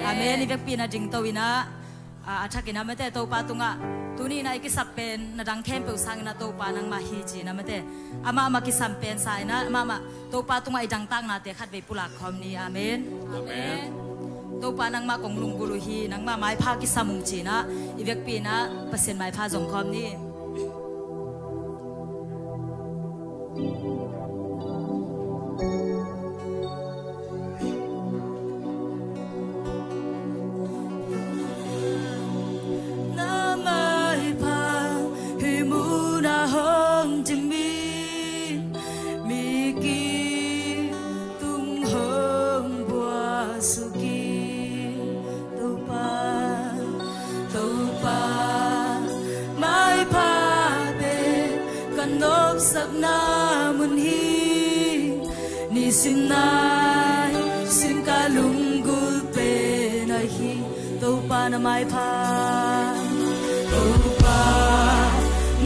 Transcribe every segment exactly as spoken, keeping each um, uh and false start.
Amen. I vekpi in a dingto in a, a, a thak in a mate, Topa tungah tuni in a i kisap pen na dang khempeuh sang in a Topa nangmah hi ci in a mate, amah mah kisam pen sa in a, amah mah Topa tungah i dangtaknate khatvei pulak khawm ni. Amen. Amen. Topa nangmah kong lunggulh uh hi, nangmah maipha kisam ung ci in a, i vekpi in a Pasian maipha zong khawm ni. Na maipha hih munah hong dim in, mi kitung hong buaisuk in. Topa, Topa, maipha pen ka nopsakna mun hi. Nisim naisim ka lunggulh pen ahi Topa na maipha. Topa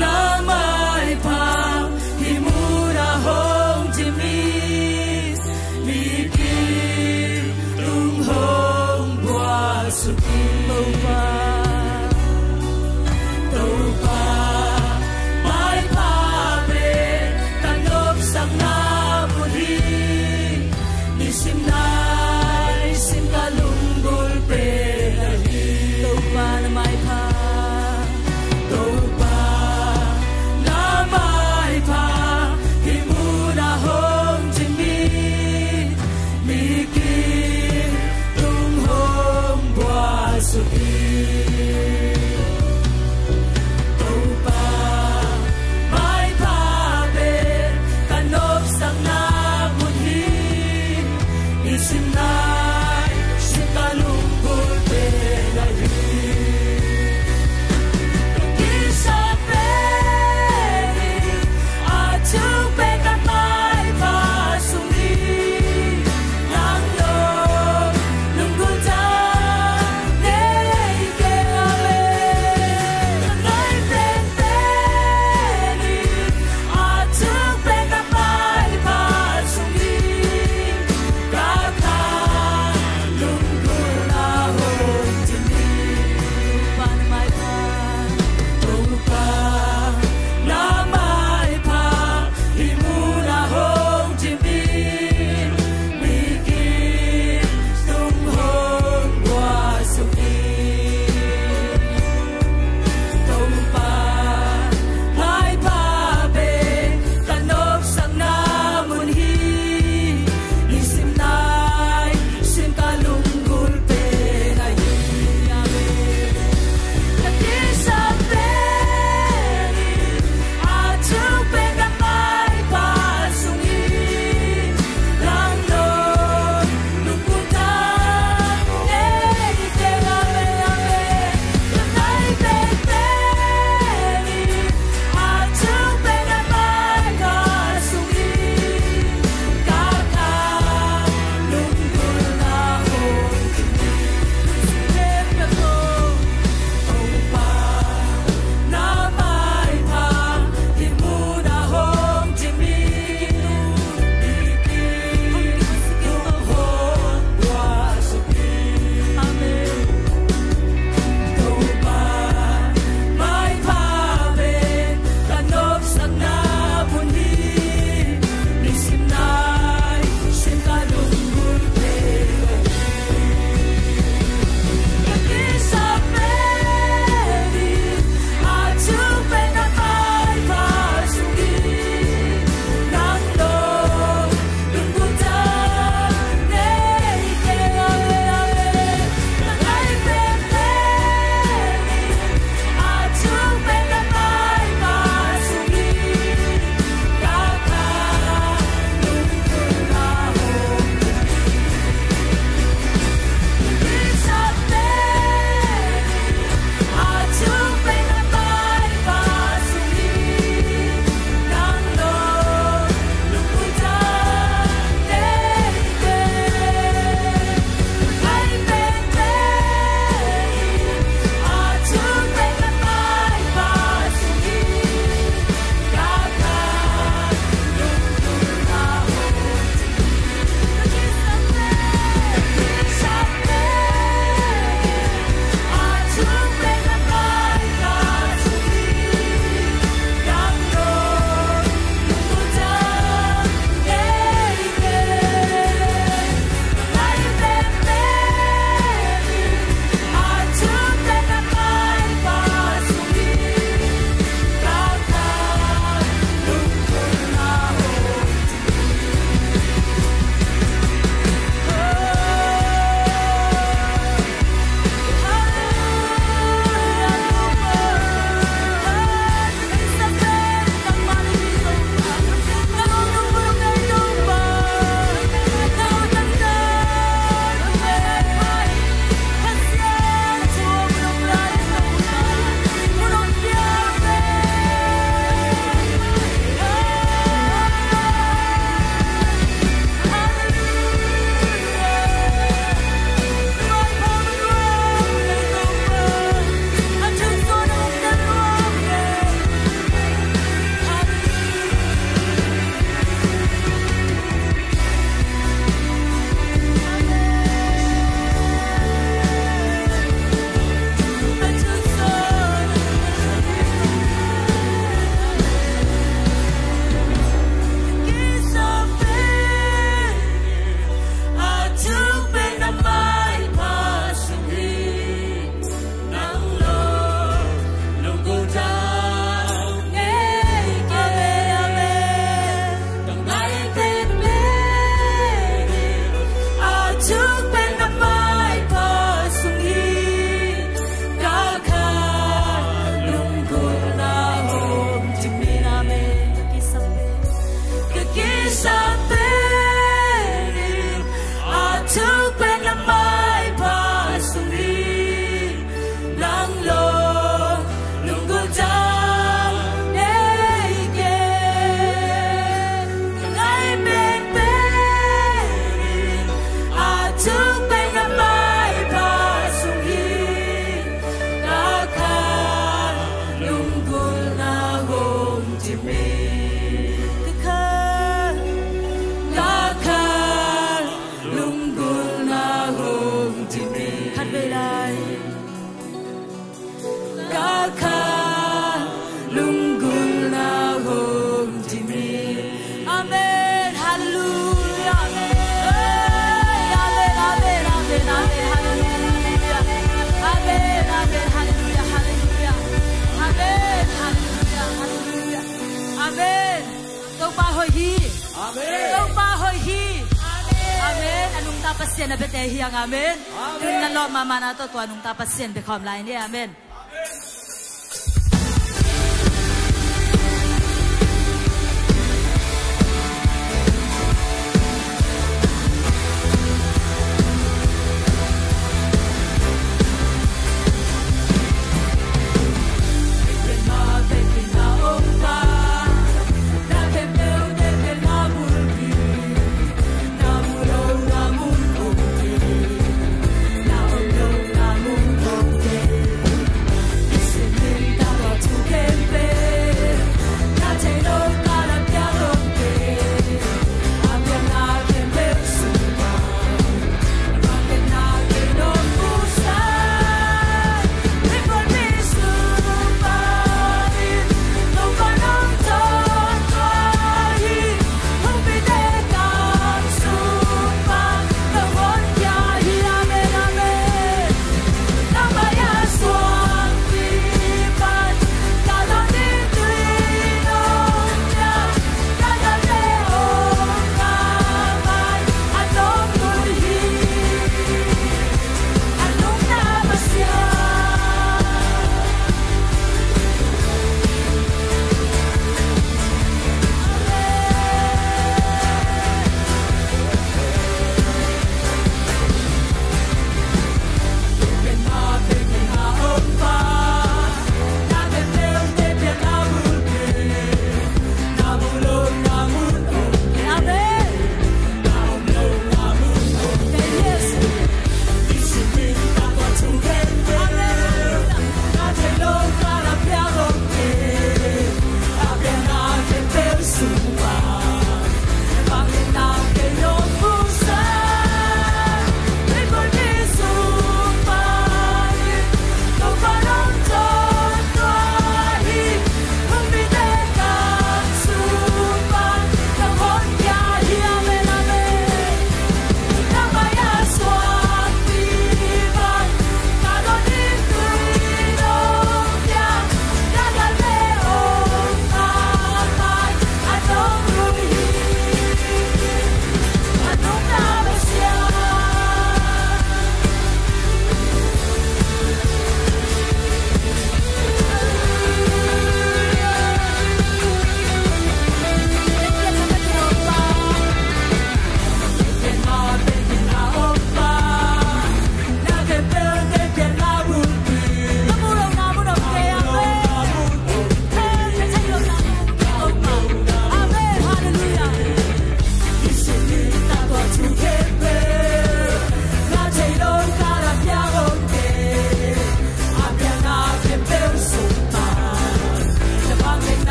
na maipha hih munah hong dim in, mi kitung hong buaisuk in. Topa, Topa, maipha pen ka nopsakna mun hi. Nisim naisim ka lunggulh pen ahi Topa na maipha. Khat vei lai. Amen. Hallelujah. Amen. Amen. Amen. Amen. Hallelujah. Amen. Amen. Hallelujah. Hallelujah. Amen. Hallelujah. Hallelujah. Amen. Topa hoih hi. Amen. Topa hoih hi. Amen. Amen. A nungta Pasian a biate hi hang. Amen. Amen. Tun na lawp mahmah na tawh tua nungta Pasian bia khawm lai ni. Amen.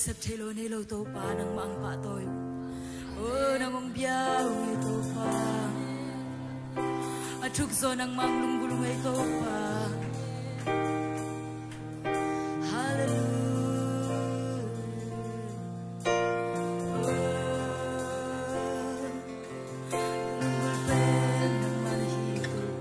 Sep thei lo nei lo Topa, nangmah hong pahtawi uh. O, nang hong bia uh ei Topa. A thuk zaw nangmah hong lunggulh uh ei Topa. Halleluia. O, lunggulh pen nangmah na hi uh.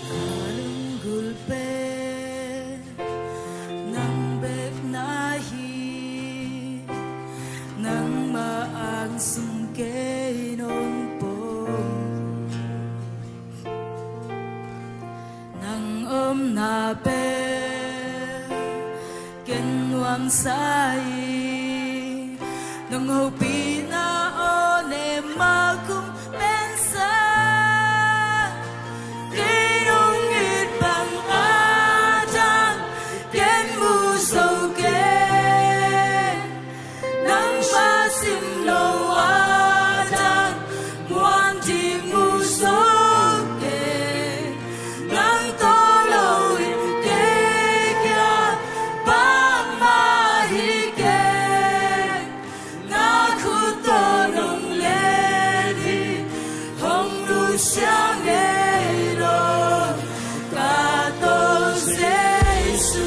Ka lunggulh pen nang bek na hi, nangmah angsung kei nong pom hi. Nang omna pen ken nuamsa hi, nong hopihna aw ne mah kum pensa. Kei nong it bang a dan ken mu zo kei. Nangmah sim lo a dan muan ding mu zo kei. Nang tawh lo in kei kiang bangmah hi kei. Na khut tawh nong let hi, hong nusia ngei lo ka Topa Jesu.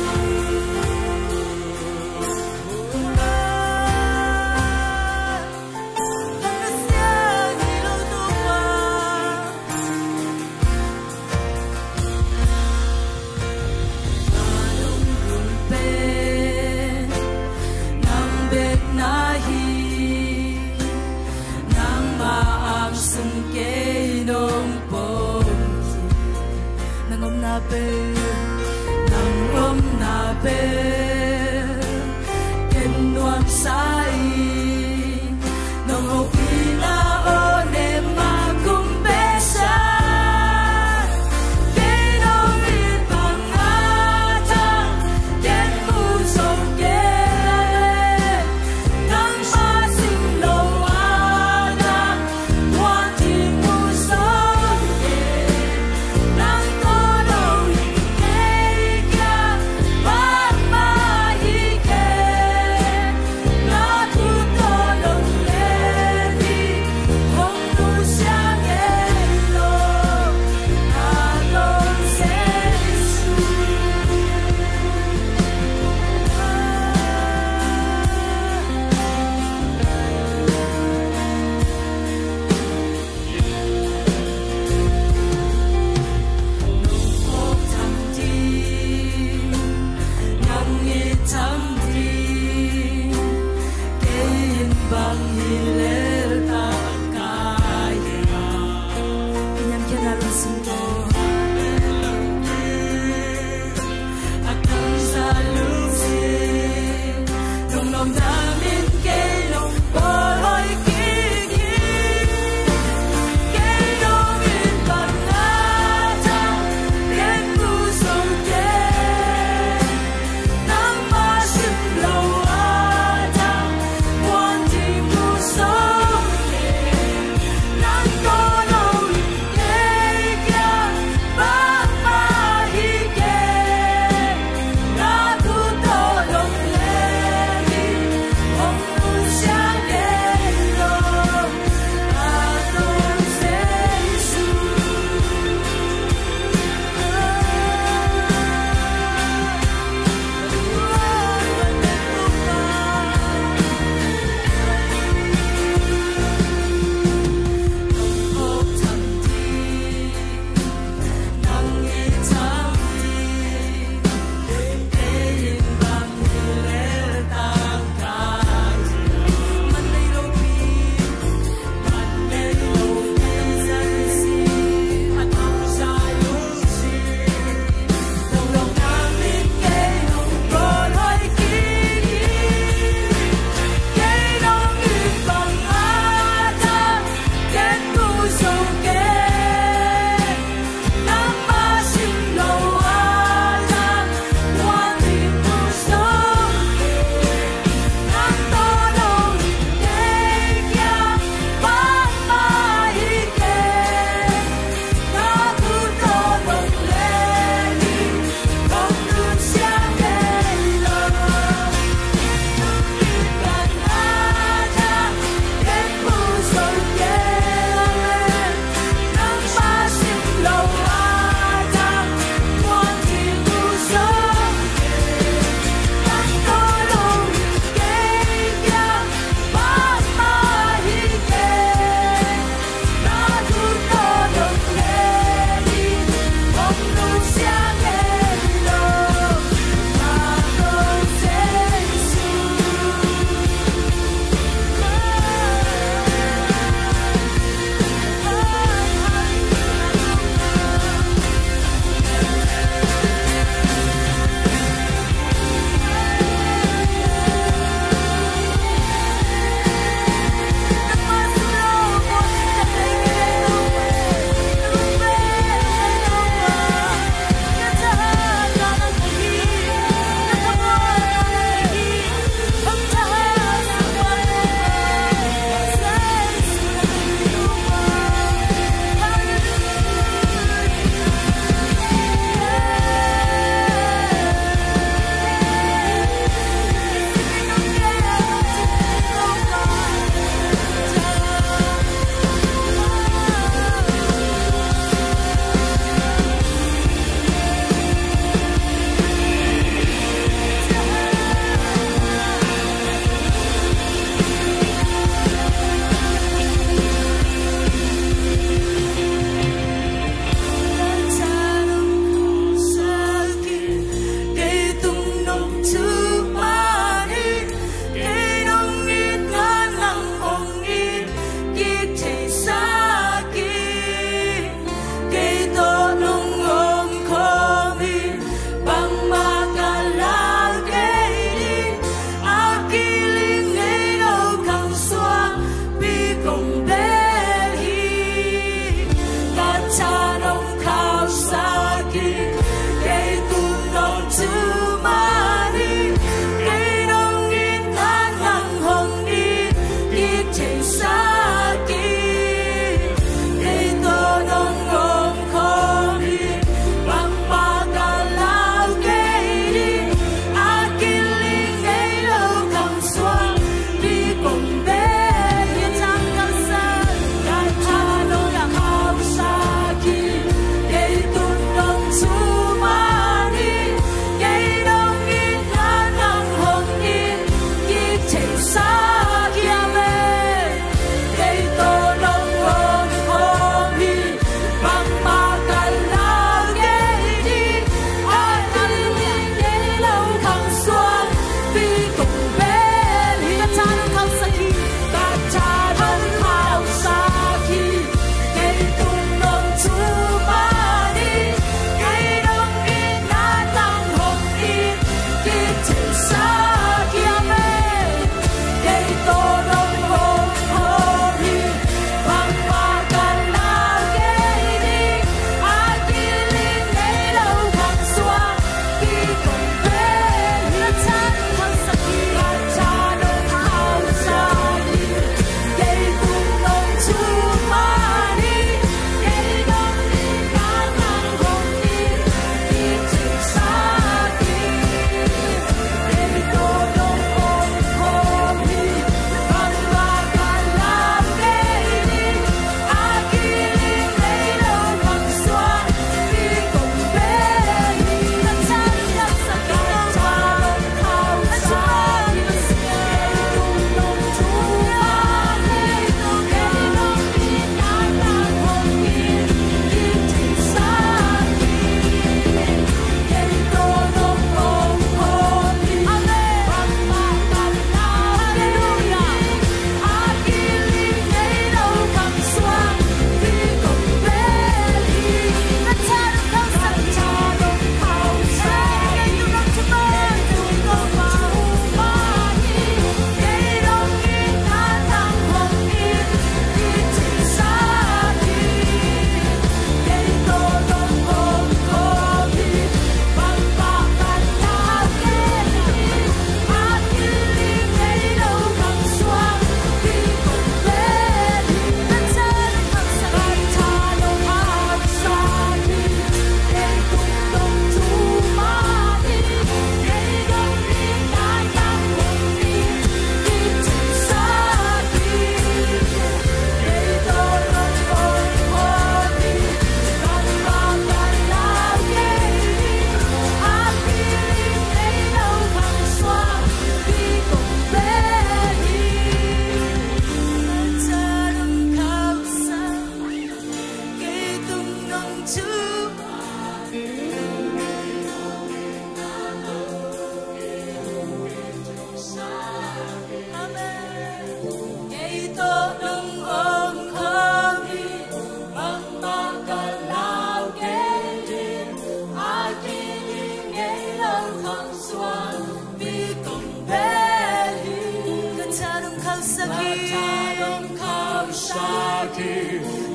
Nong khauhsak hi,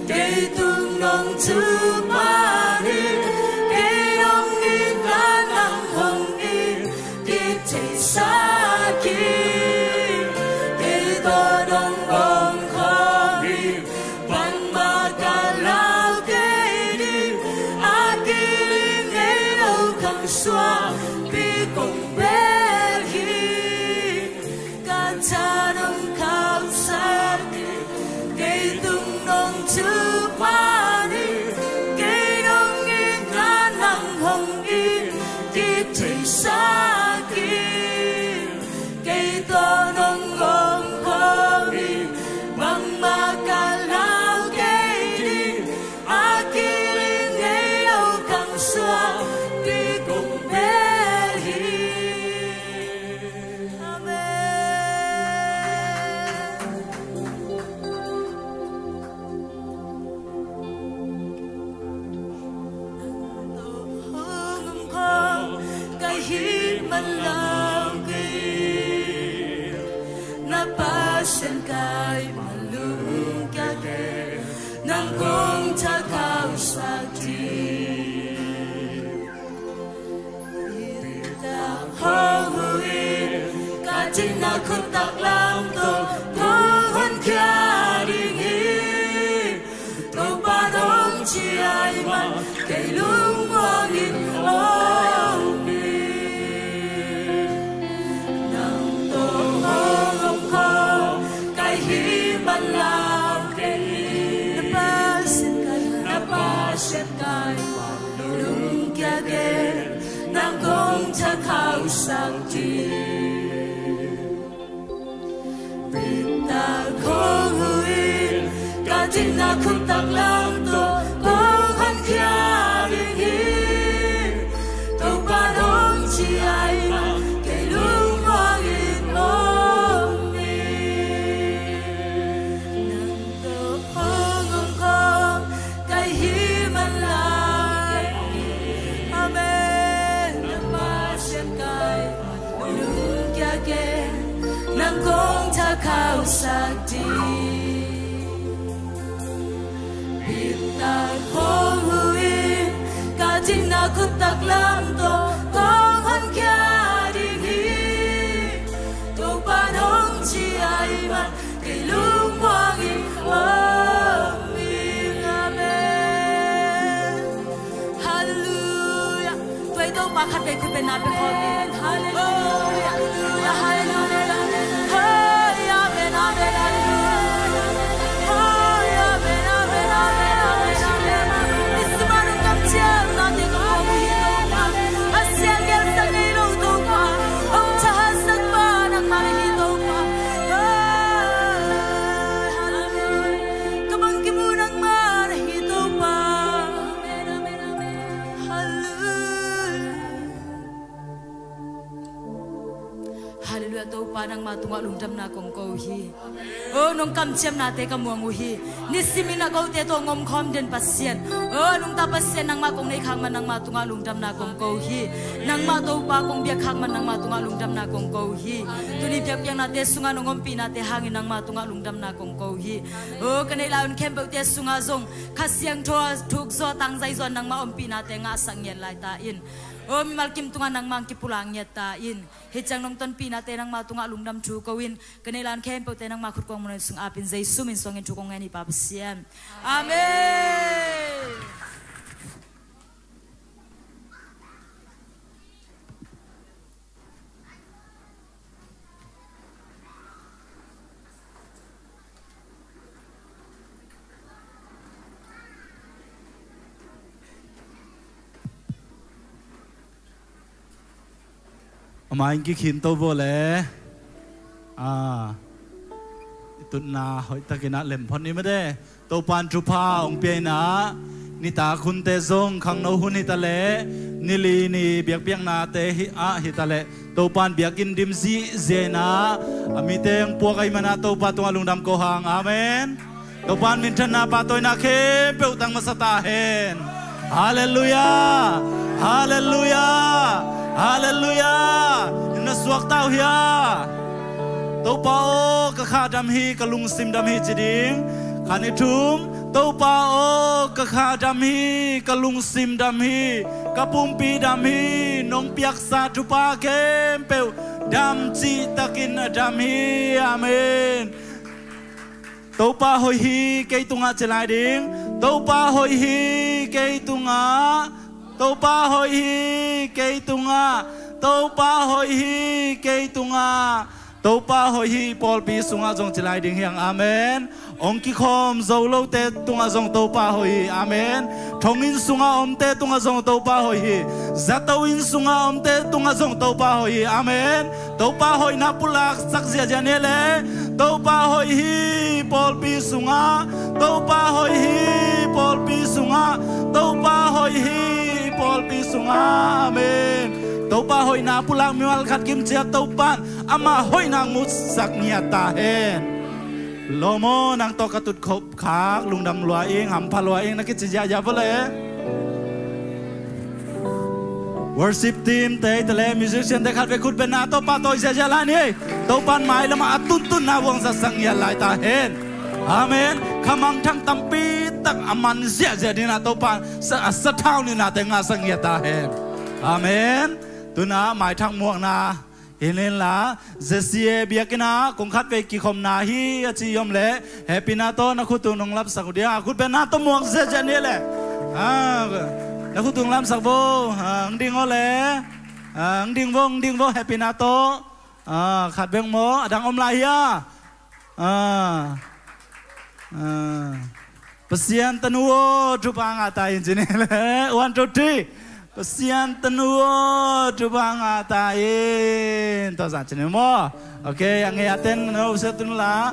kei tung nong cuk man hi, kei hong itna nang hong it kik theisak hi. Kei tawh nong om khawm hi, bangmah ka lau kei ding, a kiling ngei lo khang suakpi kong bel hi. Ka tha nong khauhsak hi, kei tung nong cuk man hi, kei hong itna nang hong it kik theisak hi. Kei tawh nong om khawm hi, bangmah ka lau kei ding, a kiling ngei lo khang suakpi kong bel hi. Amen. Nang tawh hong om khawm ka hih man lau kei, na Pasian ka hih man lungkia kei, nang kong tha khauhsak ding. Bitak hong huh in, ka thin a khut taklam tawh kong honkhia ding hi. Topa hong ci ahih man kei lungmuang in om hi. Nang tawh hong om khawm ka hih man lau kei, na Pasian ka hih, na Pasian ka hih man lungkia kei, nang kong tha khauhsak ding. Bitak hong huh in, ka thin a khut taklam tawh kong honkhia ding hi. Topa hong ci ahih man kei lungmuang in om hi. Nang tawh hong om khawm ka hih man lai. Amen. Na Pasian ka hih man lungkia kei, nang kong tha khauhsak ding. Bitak hong huh in, ka thin a khut taklam tawh kong honkhia ding hi. Topa hong ci ahih man kei lungmuang in om hi. Amen. Halleluiah. Tua i Topa khat vei khut bengna pia khawm hi. Halleluiah. Halleluiah. Halleluiah. Hey, amen, amen, halleluiah. Hey, amen, amen, amen, amen, amen. Christmas nong kamciamnate ka khawm hi Topa. A siang gelsak ngei lo Topa, hong thahatsak pa nangmah na hi Topa. Hey, halleluiah. Ka bang kimu nangmah na hi Topa. Halleluiah. Halleluiah, Topa nangmah tungah lungdamna kong ko hi. O, nong kamciamnate ka muang uh hi. Nisimin a kote tawh hong omkhawm den Pasian, o, nungta Pasian nangmah kong neih khak man nangmah tungah lungdamna kong ko hi. Nangmah Topa kong biak khak man nangmah tungah lungdamna kong ko hi. Tuni biakpiaknate sungah nong ompihnate hangin nangmah tungah lungdamna kong ko hi. O, ka neih lai-un khempeuhte sungah zong Kha Siangtho a thukzaw tangzai zaw nangmah ompihnate ngahsak ngiat lai ta in. O, mimal kim tungah nangmah kipulak ngiat ta in. Hih ciang nong tonpihnate nangmah tungah lungdam thu ko in, ka neih lai-un khempeuhte nangmah khut kong mun sung apin Jesu min suangin thu kong ngen hi Pa Pasian. Amen. A mai in kikhin to vo le. A, i tutna hoihtakin ah lem phot ni mate. Topan thupha hong pia in ah, nitak hunte zong khangno hun hi ta leh, nili ni biakpiaknate hi ah hi ta leh, Topan biakinn dim zihziah in ah, a mite hong puak ahih man ah Topa tungah lungdam ko hang. Amen. Topan minthanna pahtawina khempeuh tang masa ta hen. Halleluiah. Halleluiah. Halleluiah. In na suak ta uh hia? Topa aw, ka kha dam hi, ka lungsim dam hi ci ding. Khat, nih, thum. Topa aw, ka kha dam hi, ka lungsim dam hi, ka pumpi dam hi, nong piaksa thupha khempeuh dam cihtakin a dam hi. Amen. Topa hoih hi kei tungah ci lai ding. Topa hoih hi kei tungah. Topa hoih hi kei tungah. Topa hoih hi kei tungah. Topa hoih hi pawlpi sungah zong ci lai ding hiang. Amen. Hong kikhawm zo lote tungah zong Topa hoih hi. Amen. Thonginn sungah omte tungah zong Topa hoih hi. Zato inn sungah omte tungah zong Topa hoih hi. Amen. Topa hoihna pulaksak ziahziah ni le. Topa hoih hi pawlpi sungah. Topa hoih hi pawlpi sungah. Topa hoih hi pawlpi sungah. Amen. Topa hoihna pulak mimal khat kimciat Topan ama hoihna musak ngiat ta hen. Lawm aw, nang tawh ka tut khop khak lungdam lua ing, hampha lua ing, na kici ziahziah vua le. Worship team te, te le musician te khat vei khut bengna tawh pahtawi ziahziah lai ni. Topan mailamah a tuntunna vuang zatsak ngiat lai ta hen. Amen. Khamangthang tampi tak a man ziahziah dingin ah Topan sa, a sathau nina te ngahsak ngiat ta hen. Amen. Tuna maithak muakna hi inla, Z C A biakinn ah kong khat vei kikhopna hi a ci om leh, hehpihna tawh na khut tung nong lamsak uh dia, khut bengna tawh muak ziahziah ni le. Ah, na khut tung lamsak vo. Ah, hong ding aw le. Ah, hong ding vo, hong ding vo, hehpihna tawh. Ah, khat bek maw, a dang om lai hia? Ah. Ah. Pasian tanu aw, thupha ngah ta in ci ni le. One, two, three. Pasian tanu aw, thupha ngah ta in. Tua zah ci ni maw. Ok, a ngei a ten na nusiat un la.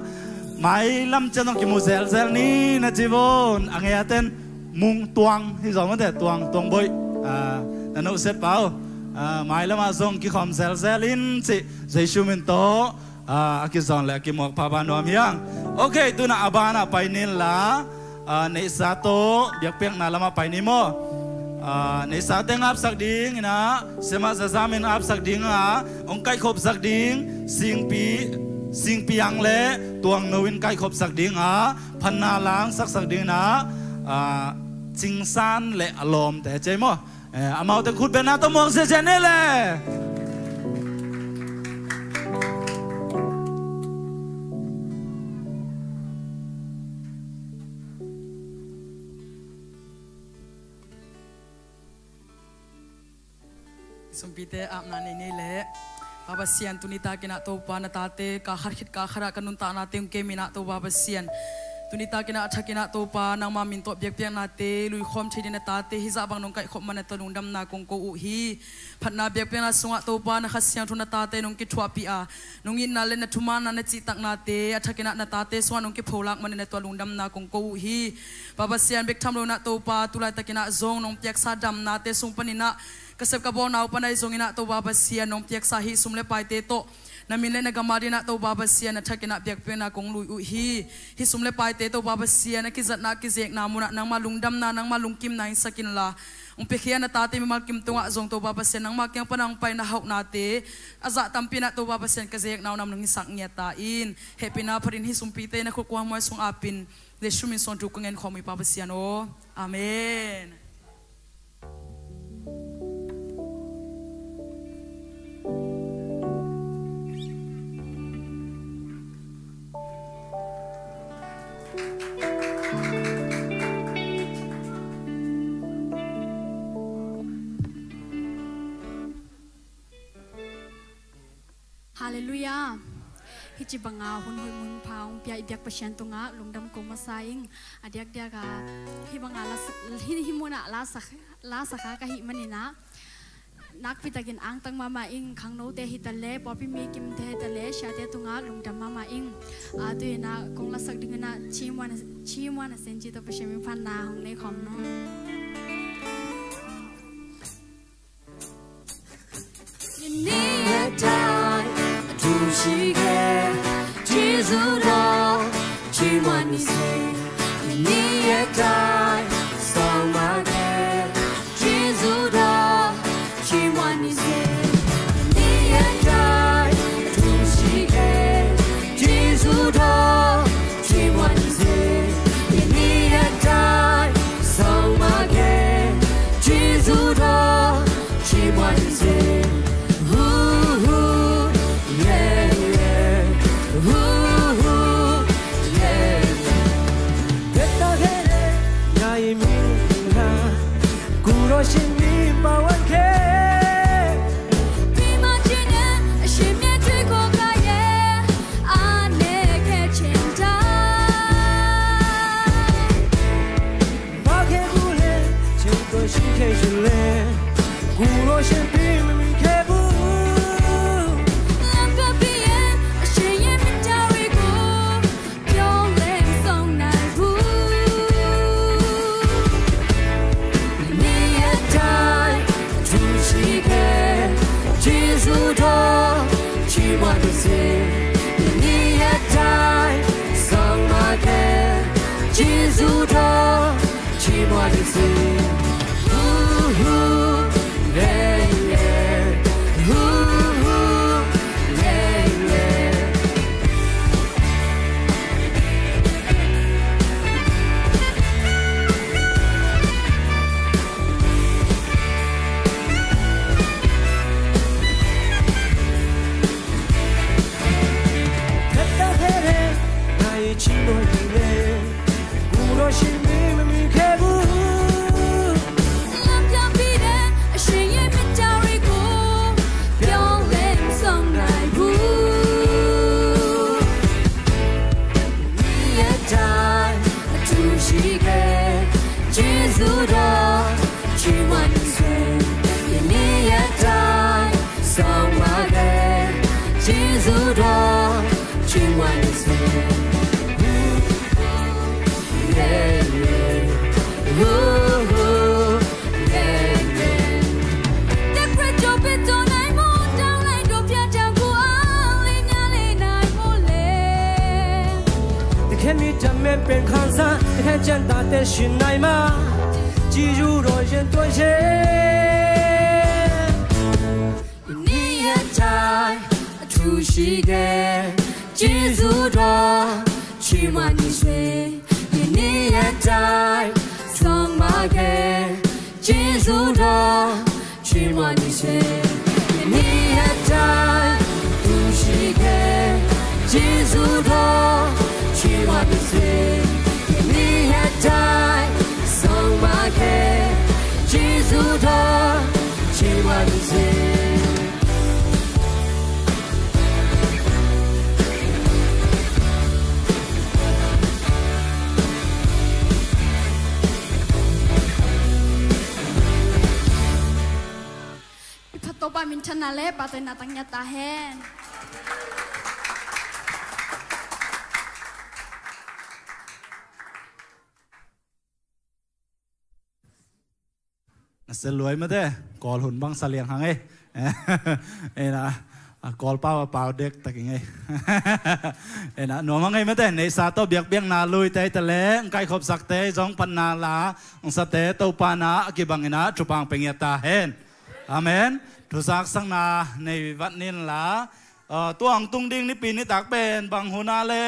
Mailam ciang zong kimu zelzel ni na ci vo. A ngei a ten Mung Tuang hi zaw mate, Tuang, Tuang Boih. Ah, na nusiat pau. Ah, mailamah zong kikhawm zelzel in ci. Jesu min tawh. Ah, a kizawn le a kimuak pha ban nuam hiang. Ok, tuna a banah pai ni inla, ah, neihsa tawh biakpiakna lamah pai ni maw. Ah, neihsa teng apsak ding inah, Sema Zazam in apsak ding a, hong kaihkhopsak ding, Singpi, Singpi Ang le Tuang No in kaihkhopsak ding a, phatna langsaksak ding inah, ah, Cingsan le a lawmte cei maw. Eh, amaute khut bengna tawh muak ziahziah ni le. Sumpite apna nei ni le. Pa Pasian, tuni takin ah Topa na tate, ka khat khit ka khat ah ka nuntaknate hong kem inah Topa Pasian. Tuni takin ah a thakin ah Topa, nangma min tawh biakpiaknate luikhawm thei ding na tate hih zah bang nong kaihkhop man na tua lungdamna kong ko uh hi. Phatna biakpiakna sungah Topa na Kha Siangtho na tate nong kithuahpih a, nong itna le na thumanna na cihtaknate a thakin ah na tate sungah nong kipholak man na tua lungdamna kong ko uh hi. Pa Pasian, bek tham lo inah Topa, tu laitakin ah zong nong piaksa damnate sung panin ah ka sep ka bawlna uh pan ahi zongin ah Topa Pasian, nong piaksa hih sum le paite tawh na min le na gam adingin ah Topa Pasian, a thakin ah biakpiakna kong lui uh hi. Hih sum le paite Topa Pasian, a kizatna a kizekna munah nangma lungdamna, nangma lungkimna in sak inla, hong piakhia na tate mimal kim tungah zong Topa Pasian, nangma kiang pan a hong pai na hauhnate a zah tampi inah Topa Pasian, ka zekna uh nam nong hisak ngiat ta in. Hehpihna phatin hih sumpite na khut kuang muai sung apin, Jesu min suang thu ka ngenkhawm uh hi Pa Pasian aw. Amen. Halleluiah. Hih ci banga hun hoih mun pha hong pia i biak Pasian tungah lungdam ko masa ing. A diakdiak a hih banga la, hih, hih munah la sak, la sak a ka hih manin ah nakpi takin angtang mahmah ing. Khangnote hi ta le, pawlpi mi kimte hi ta le, siate tungah lungdam mahmah ing. A, tu-in ah kong lasak dingin ah Chi Muan, Chi Muan a sen ci tawh Pasian min phatna hong nei khawm nung. 愿你也在，主是给基督的，去满你心。愿你也在，扫码给基督的，去满你心。愿你也在，主是给ခက်တတ်ခဲ့တဲ့ နာရီချီမွေတွေနဲ့ ကိုယ်တော်ရှင်မင်းမမီခဲ့ဘူး။ လမ်းပြပေးတဲ့ အရှင်ရဲ့မေတ္တာတွေကို ပြောင်းလဲမဆောင်နိုင်ဘူး။ နေ့ရက်တိုင်း အထူးရှိခဲ့ ကျေးဇူးတော် ချီးမွမ်းနေစေ။ ယနေ့ရက်တိုင်း ဆောင်ပါခဲ့ ကျေးဇူးတော် ချီးမွမ်းနေစေ။ Yeah, yeah. Ooh, ooh, yeah, yeah. တကယ်ကြွပစ်တော်နိုင်မို့ တောင်းလိုက်တော့ ပြတတ်ဖို့ အားလေးများလေးနိုင်မို့လဲ။ သခင်မီးတမင်ပင်ခံစား သခင်ကျမ်းသာသက်ရှင်နိုင်မှာ ကြည်ယူတော်ရင်တွင်ရဲ့။ ယနေ့ရက်တိုင်း အထူးရှိခဲ့ ကျေးဇူးတော် ချီးမွမ်းနေစေ။ ယနေ့ရက်တိုင်း ဆောင်ပါခဲ့ ကျေးဇူးတော် ချီးမွမ်းနေစေ။ ယနေ့ရက်တိုင်း အထူးရှိခဲ့ ကျေးဇူးတော် ချီးမွမ်းနေစေ။ ယနေ့ရက်တိုင်း ဆောင်ပါခဲ့ ကျေးဇူးတော် ချီးမွမ်းနေစေ။ พระโตปามินทนาและปาเตนาตังยาตาแฮน Na se luai mate, Kawl hun bang sa liang hang ei. Ei na, a, Kawl pau a pau dek tak ing ei. Ei na, nuam hang ei mate, neihsa tawh biakpiakna lui te te le, ngkai khopsak te, zong panna la, ngsa te, Topa na, a kibang ina, thupang peng ia ta hen. Amen. Thusak sakna, nei vat nin la, a, tuang tung ding nipi nitak pen, bang hun a le.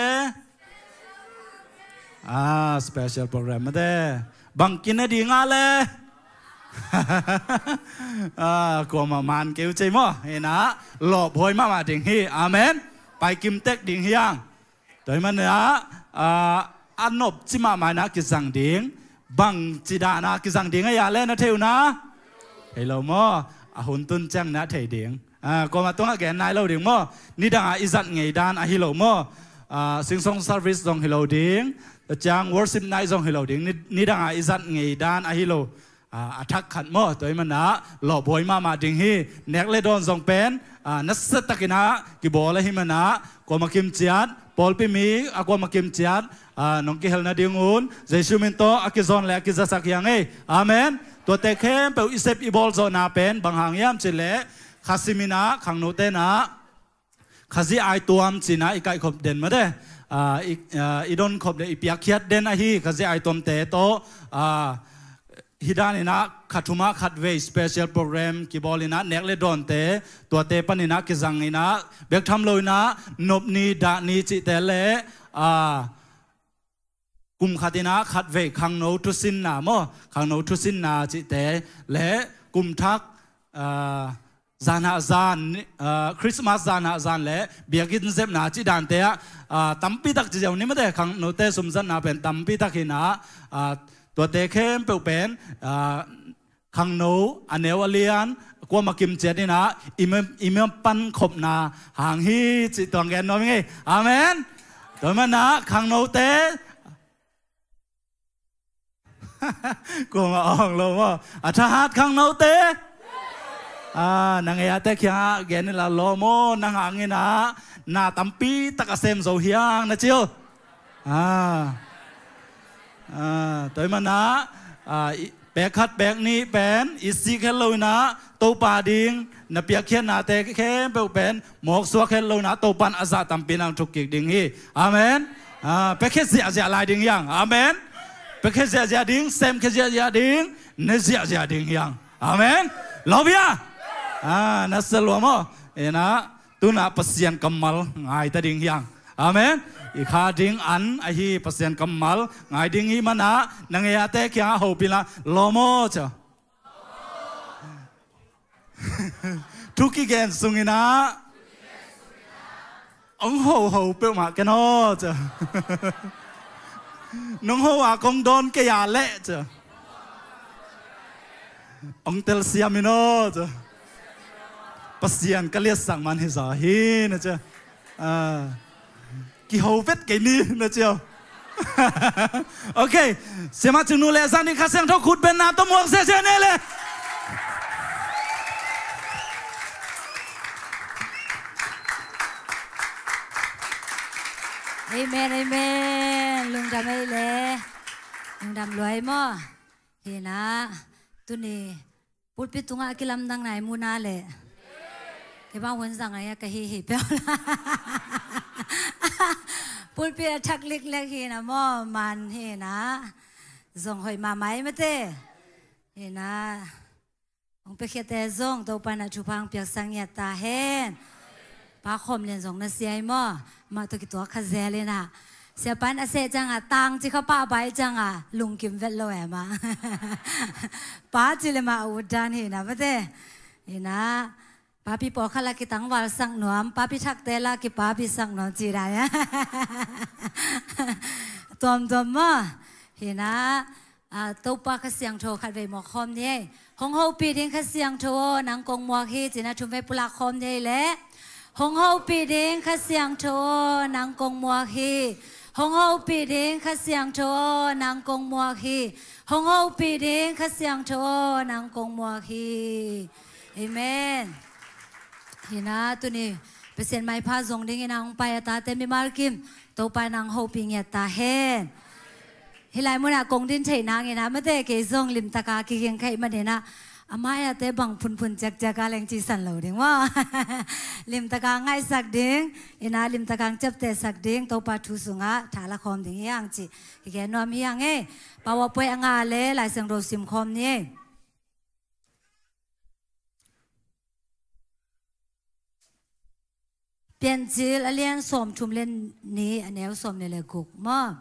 Ah, special program mate. Bang kine ding a le. Ah, kuama man keu cei maw. Ina, lawp huai mahmah ding hi. Amen. Pai kim tek ding hi ang. Tua hi mana, ah, a nop ci mahmah ina kizang ding. Bang ci dana kizang ding a ia le na theu na. Hei lo maw. A hun tun ciang na thei ding. Ah, kuama tungah gen nai lo ding maw. Nidangah i zat ngei dan ahi lo maw. Ah, singsong service zong hi lo ding. Ciang worship night zong hi lo ding. Ni, nidangah i zat ngei dan ahi lo. Ah, a thak khat maw. Tua hi mana lawp huai mahmah ding hi. Nek le dawn zong pen, ah, nasa takina kibawl ahi mana. Kuama kim ciat, pawlpi mi, a kuama kim ciat, ah, nong kihel nadingun, Jesu min tawh a kizawn le a kizasak hi ang ei. Amen. Tuate khempeuh i sep i bawl zawhna pen, bang hang hiam cih leh, Kha simin ah, khangnote in ah, Khazih aituam ci-in ah i kaihkhop den mate, ah, i, ah, i donkhop le i piakkhiat den ahi, Khazih aituamte tawh, ah, hih danin ah kha thum ah khatvei special program kibawl in ah nek le dawnte, tuate panin ah kizang in ah bek tham lo in ah nop ni dah ni cihte le, ah, kum khat in ah khatvei khangno thusinna maw, khangno thusinna cihte le kum thak, ah, zan ah zan, ah, Christmas zan ah zan le biakinn zepna cih dante ah, ah, tampi tak ci ziau ni mate, khangnote sumzatna pen tampi tak hi in ah, ah, tuate khempeuh pen, ah, khangno a neu a lian kuama kim ciat in ah i ma, i ma pankhopna hang hi cih tuang gen nuam ing ei. Amen. Tua hi mana khangnote, kuama awng lo maw. A thahat khangnote. Ah, na ngei a te kiangah gen in la lawm aw, nang hangin ah na tampi tak a sem zo hi ang na ci uh. Ah. Ah, tua hi mana, ah, i, Pek khat pek nih pen i sik het lo inah Topa ding na piakkhiatnate khempeuh pen mawksuak het lo inah Topa in a zah tampi nang thuk kik ding hi. Amen. Ah, piakkhiat ziahziah lai ding hiang. Amen. Piakkhiat ziahziah ding, semkhia ziahziah ding, ne ziahziah ding hiang. Amen. Lawm hia? Ah, na sia lua maw? Inah tunah Pasian kammal ngai ta ding hiang. Amen. I kha ding an ahi Pasian kammal ngai ding hi manah na ngeihate kiangah hopih inah lawm aw cia. Thu kigen sunginah hong hoho peuhmah ken aw cia. Nong ho a kong dawn kei a leh cia. Hong telsiam in aw cia. Pasian ka liatsak man hi zaw hi na cia. Ah. Kiho vet kei ni na cia. Ok. Siamah Cing Nu le zan ding Kha Siangtho khut benna tawh muak ziahziah ni le. Amen, amen. Lungdam ei le. Lungdam luai maw? Hinah tuni pulpit tungah a kilamdang nai muna le. Kei bang hun zang ahi a ka hi hi peuh la. Pulpit a thak liklek hinah maw, man hinah. Zong hoih mahmah ei mate. Hinah hong piakkhiate zong Topa inah thupha hong piaksak ngiat ta hen. Pa Khawm Lian zong na sia hi maw? Mah tawh kituak kha zel inah. Siapa in a seh ciangah tang ci kha pah bai ciangah lungkim vet lo e mah. Pa ci le mah a ut dan hinah mate. Hinah papi pawlkhat la kitangval sak nuam, papi thakte la kipapi sak nuam ci dan. Tuamtuam maw? Hinah Ah, Topa Kha Siangtho khatvei muak khawm ni ei. Hong hopih ding Kha Siangtho aw, nang kong muak hi, ci-in a thumvei pulak khawm ni ei leh. Hong hopih ding Kha Siangtho aw, nang kong muak hi. Hong hopih ding Kha Siangtho aw, nang kong muak hi. Hong hopih ding Kha Siangtho aw, nang kong muak hi. Amen. Hinah tuni Pasian maipha zong dingin a hong pai a tate mimal kim Topa in a hong hopih ngiat ta hen. Hih lai munah kong din theih nangin a mate kei zong limtaka kiging khaih maninah a mai-ate bang phunphun ciakciaka leng cihsan lo ding maw? Limtaka ngaihsak ding, inah limtaka hong ciaptehsak ding, Topa thu sungah tha la khawm ding hi hang cih kigen nuam hi hang ei. PowerPoint a ngah le Lai Siangtho sim khawm ni ei. Piancil a lian sawmthum le nih a neu sawmnih le guk maw?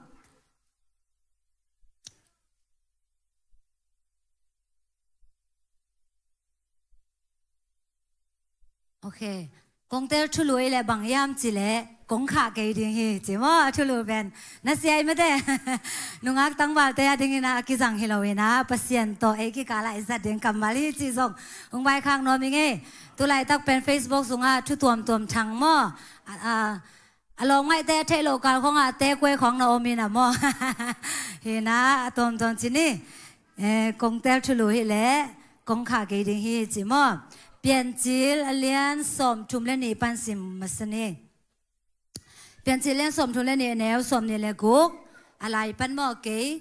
Ok. Kong tel thulu ei leh bang hiam cih leh kong khah kei ding hi ci maw, a thulu pen. Na sia ei mate. Nungak tangvalte a dingin a kizang hi lo inah Pasian tawh ei kikal ah i zat ding kammal hi cih zong hong vaikhak nuam ing ei. Tulaitak pen Facebook sungah thu tuamtuam thang maw? A, a, a lawmngaihte a theih loh kal khawngah tekuai khawng na om inah maw? Hinah a tuamtuam ci ni. Eh, kong tel thulu hi leh kong khah kei ding hi ci maw? Piancil a lian sawmthum le nih pan sim masa ni. Piancil a lian sawmthum le nih a neu sawmnih le guk. A lai pan maw kei.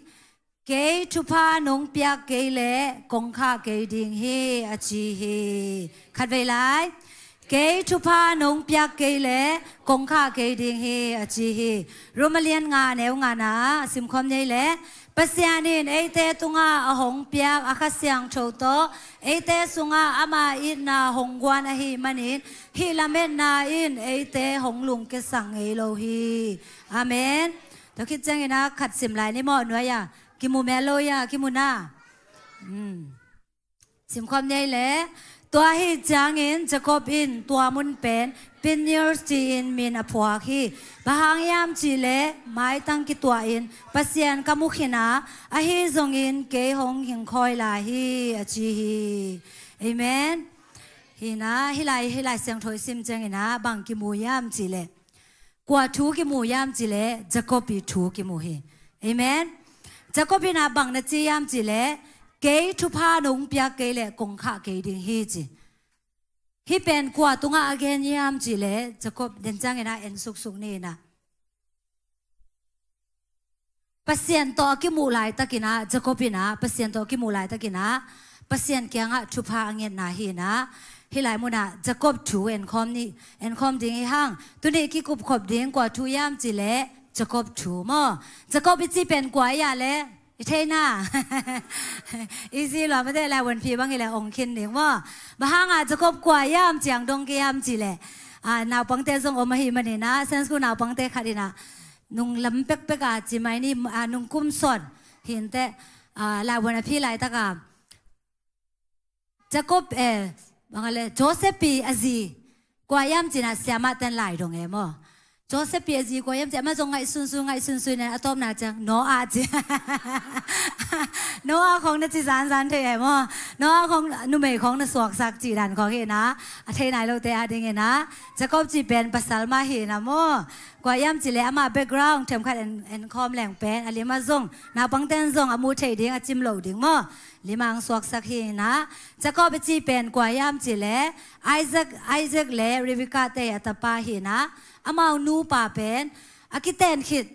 Kei thupha nong piak kei leh kong khah kei ding hi a ci hi. Khatvei lai. Kei thupha nong piak kei leh kong khah kei ding hi a ci hi. Rom a lian nga a neu ngana ah a simkhawm ni ei leh. Pasian in eite tungah a hong piak a Kha Siangtho tawh eite sungah ama itna hong guan ahih manin hih lametna in eite hong lungkiasak ngei lo hi. Amen. Tua khit ciangin a khat sim lai ni maw nuai-ah. Kimu mel lo ia, kimu na. Hmm. Simkhawm ni ei leh. Tua ahih ciangin Jacob in tua mun pen Peniel ci-in min a phuak hi. Bang hang hiam cih leh maitang kituahin Pasian ka mu khin a, ahi zongin kei hong hing khawi lai hi a ci hi. Amen. Hinah hih lai, hih lai siangtho i sim ciangin a bang kimu hiam cih leh. Kua thu kimu hiam cih leh Jacob ii thu kimu hi. Amen. Jacob in a bang na ci hiam cih leh kei thupha nong piak kei leh kong khah kei ding hi ci. Hih pen kua tungah a gen hiam cih leh Jacob den ciangin a en suksuk ni inah. Pasian tawh a kimuh laitakin ah, Jacob in ah Pasian tawh a kimuh laitakin ah Pasian kiangah thupha a ngetna hi in ah, hih lai munah Jacob thu enkhawm ni, enkhawm ding hi hang. Tuni kikupkhop ding kua thu hiam cih leh Jacob thu maw. Jacob i cih pen kua hi a leh i theihna. Easy lua mate, laivuanphi bang hi leh ong khin ding maw. Bang hangah Jacob kua hiam ciang dong kei hiam cih leh, ah, naupangte zong om ahih manin ah, Sunday school naupangte khat in ah nung lam pekpek a ci mai ni, ah, nung kum sawt hi inteh, ah, laivuan a phi laitak a Jacob, eh, bang a leh, Joseph i a zi kua hiam ci in ah siamahten lai dong e maw. Joseph i a zi kua hiam ci, amah zong ngaihsunsun, ngaihsunsun in a tawpna ciang Noah ci. Noah khawng na ci zanzan thei e maw. Noah khawng, numei khawng na suaksak cih dan khawng hi in ah, a thei nai lote adingin ah Jacob cih pen pasal mah hi in ah maw. Kua hiam cih leh amah background themkhat en, enkhawm leng pen a lim ah zong, naupangten zong a muh theih ding, a cim loh ding maw. Lim ah ong suaksak hi in ah. Jacob i cih pen kua hiam cih leh Isaac, Isaac le Rebekah te a tapa hi in ah, amau nupa pen a kiten khit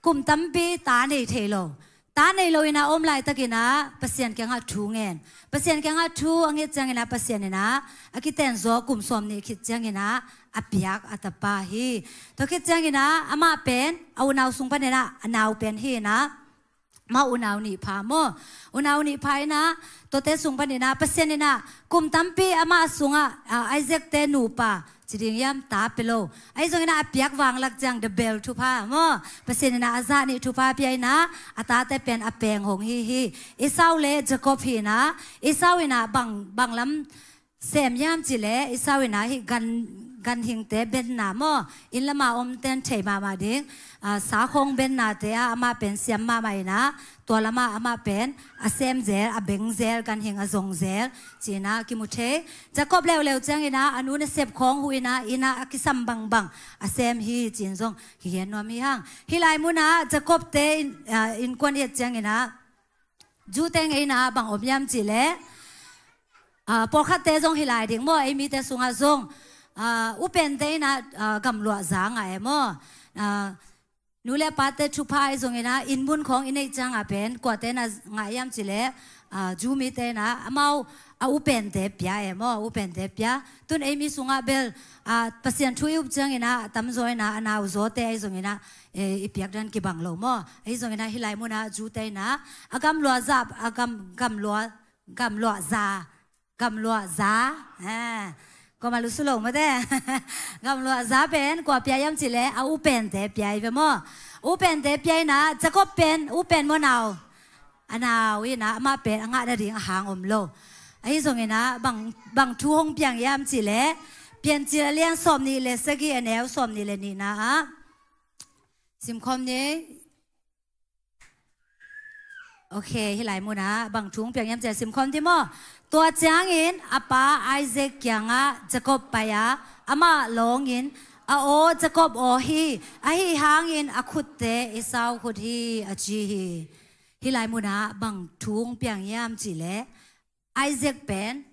kum tampi ta nei thei lo. Ta nei lo in ah om laitakin ah Pasian kiangah thu ngen. Pasian kiangah thu a nget ciangin ah Pasian in ah a kiten zaw kum sawmnih khit ciangin ah a piak a tapa hi. Tua khit ciangin ah amah pen a unau sung panin ah a nau pen hi in ah, amah unau nih pha maw. Unau nih pha in ah, tuate sung panin ah Pasian in ah kum tampi amah sungah, ah, Isaac te nupa ci ding hiam, ta pia lo. Ahi zongin ah a piak vanglak ciang the best thupha maw. Pasian in ah a zah nih thupha pia in ah a tate pen a peng hong hi hi. Esau le Jacob hi in ah, Esau in ah bang, bang lam sem hiam cih leh Esau in ah hih gan, ganhingte benna maw, inn lam a omten thei mahmah ding, ah, sa khawng bennate ah amah pen siam mahmah in ah, tua lam ah amah pen a sem zel, a beng zel, ganhing a zong zel ci in ah kimu thei. Jacob leuleu ciangin ah a nu nasep khawng huh in ah, inn ah a kisam bangbang a sem hi ci-in zong kigen nuam hi hang. Hih lai munah Jacob te in, ah, innkuan i et ciangin ah Jew te ngeina bang om hiam cih leh, ah, pawlkhatte zong hi lai ding maw, ei mite sungah zong, ah, upente in ah, ah, gamluah za ngah e maw. Ah, nu le pate thupha ahi zongin ah, inn mun khawng i neih ciangah pen kuate in ah ngah hiam cih leh, ah, Jew mite in ah amau a upente pia e maw, a upente pia. Tun ei mi sungah bel, ah, Pasian thu i up ciangin ah a tamzaw in ah a nau zawte ahi zongin ah, eh, i piak dan kibang lo maw. Ahi zongin ah hih lai munah Jew te in ah a gamluah za, a gam, gamluah, gamluah za, gamluah za, eh, kuamah lusu lo mate. Gamluah za pen kua pia hiam cih leh a upente pia hi ve maw. Upente pia in ah, Jacob pen upen maw, nau? A nau in ah, amah pen a ngah nading a hang om lo. Ahi zongin ah bang, bang thu hong piang hiam cih leh, Piancil a lian sawmnih le sagih, a neu sawmnih le nihna ah simkhawm ni. Ok, hih lai munah bang thu hong piang hiam cih leh simkhawm ni maw. Tua ciangin a pa Isaac kiangah Jacob pai a, amah lawngin, "A aw Jacob aw hi, ahi hangin a khutte Esau khut hi," a ci hi. Hih lai munah bang thu hong piang hiam cih leh, Isaac pen,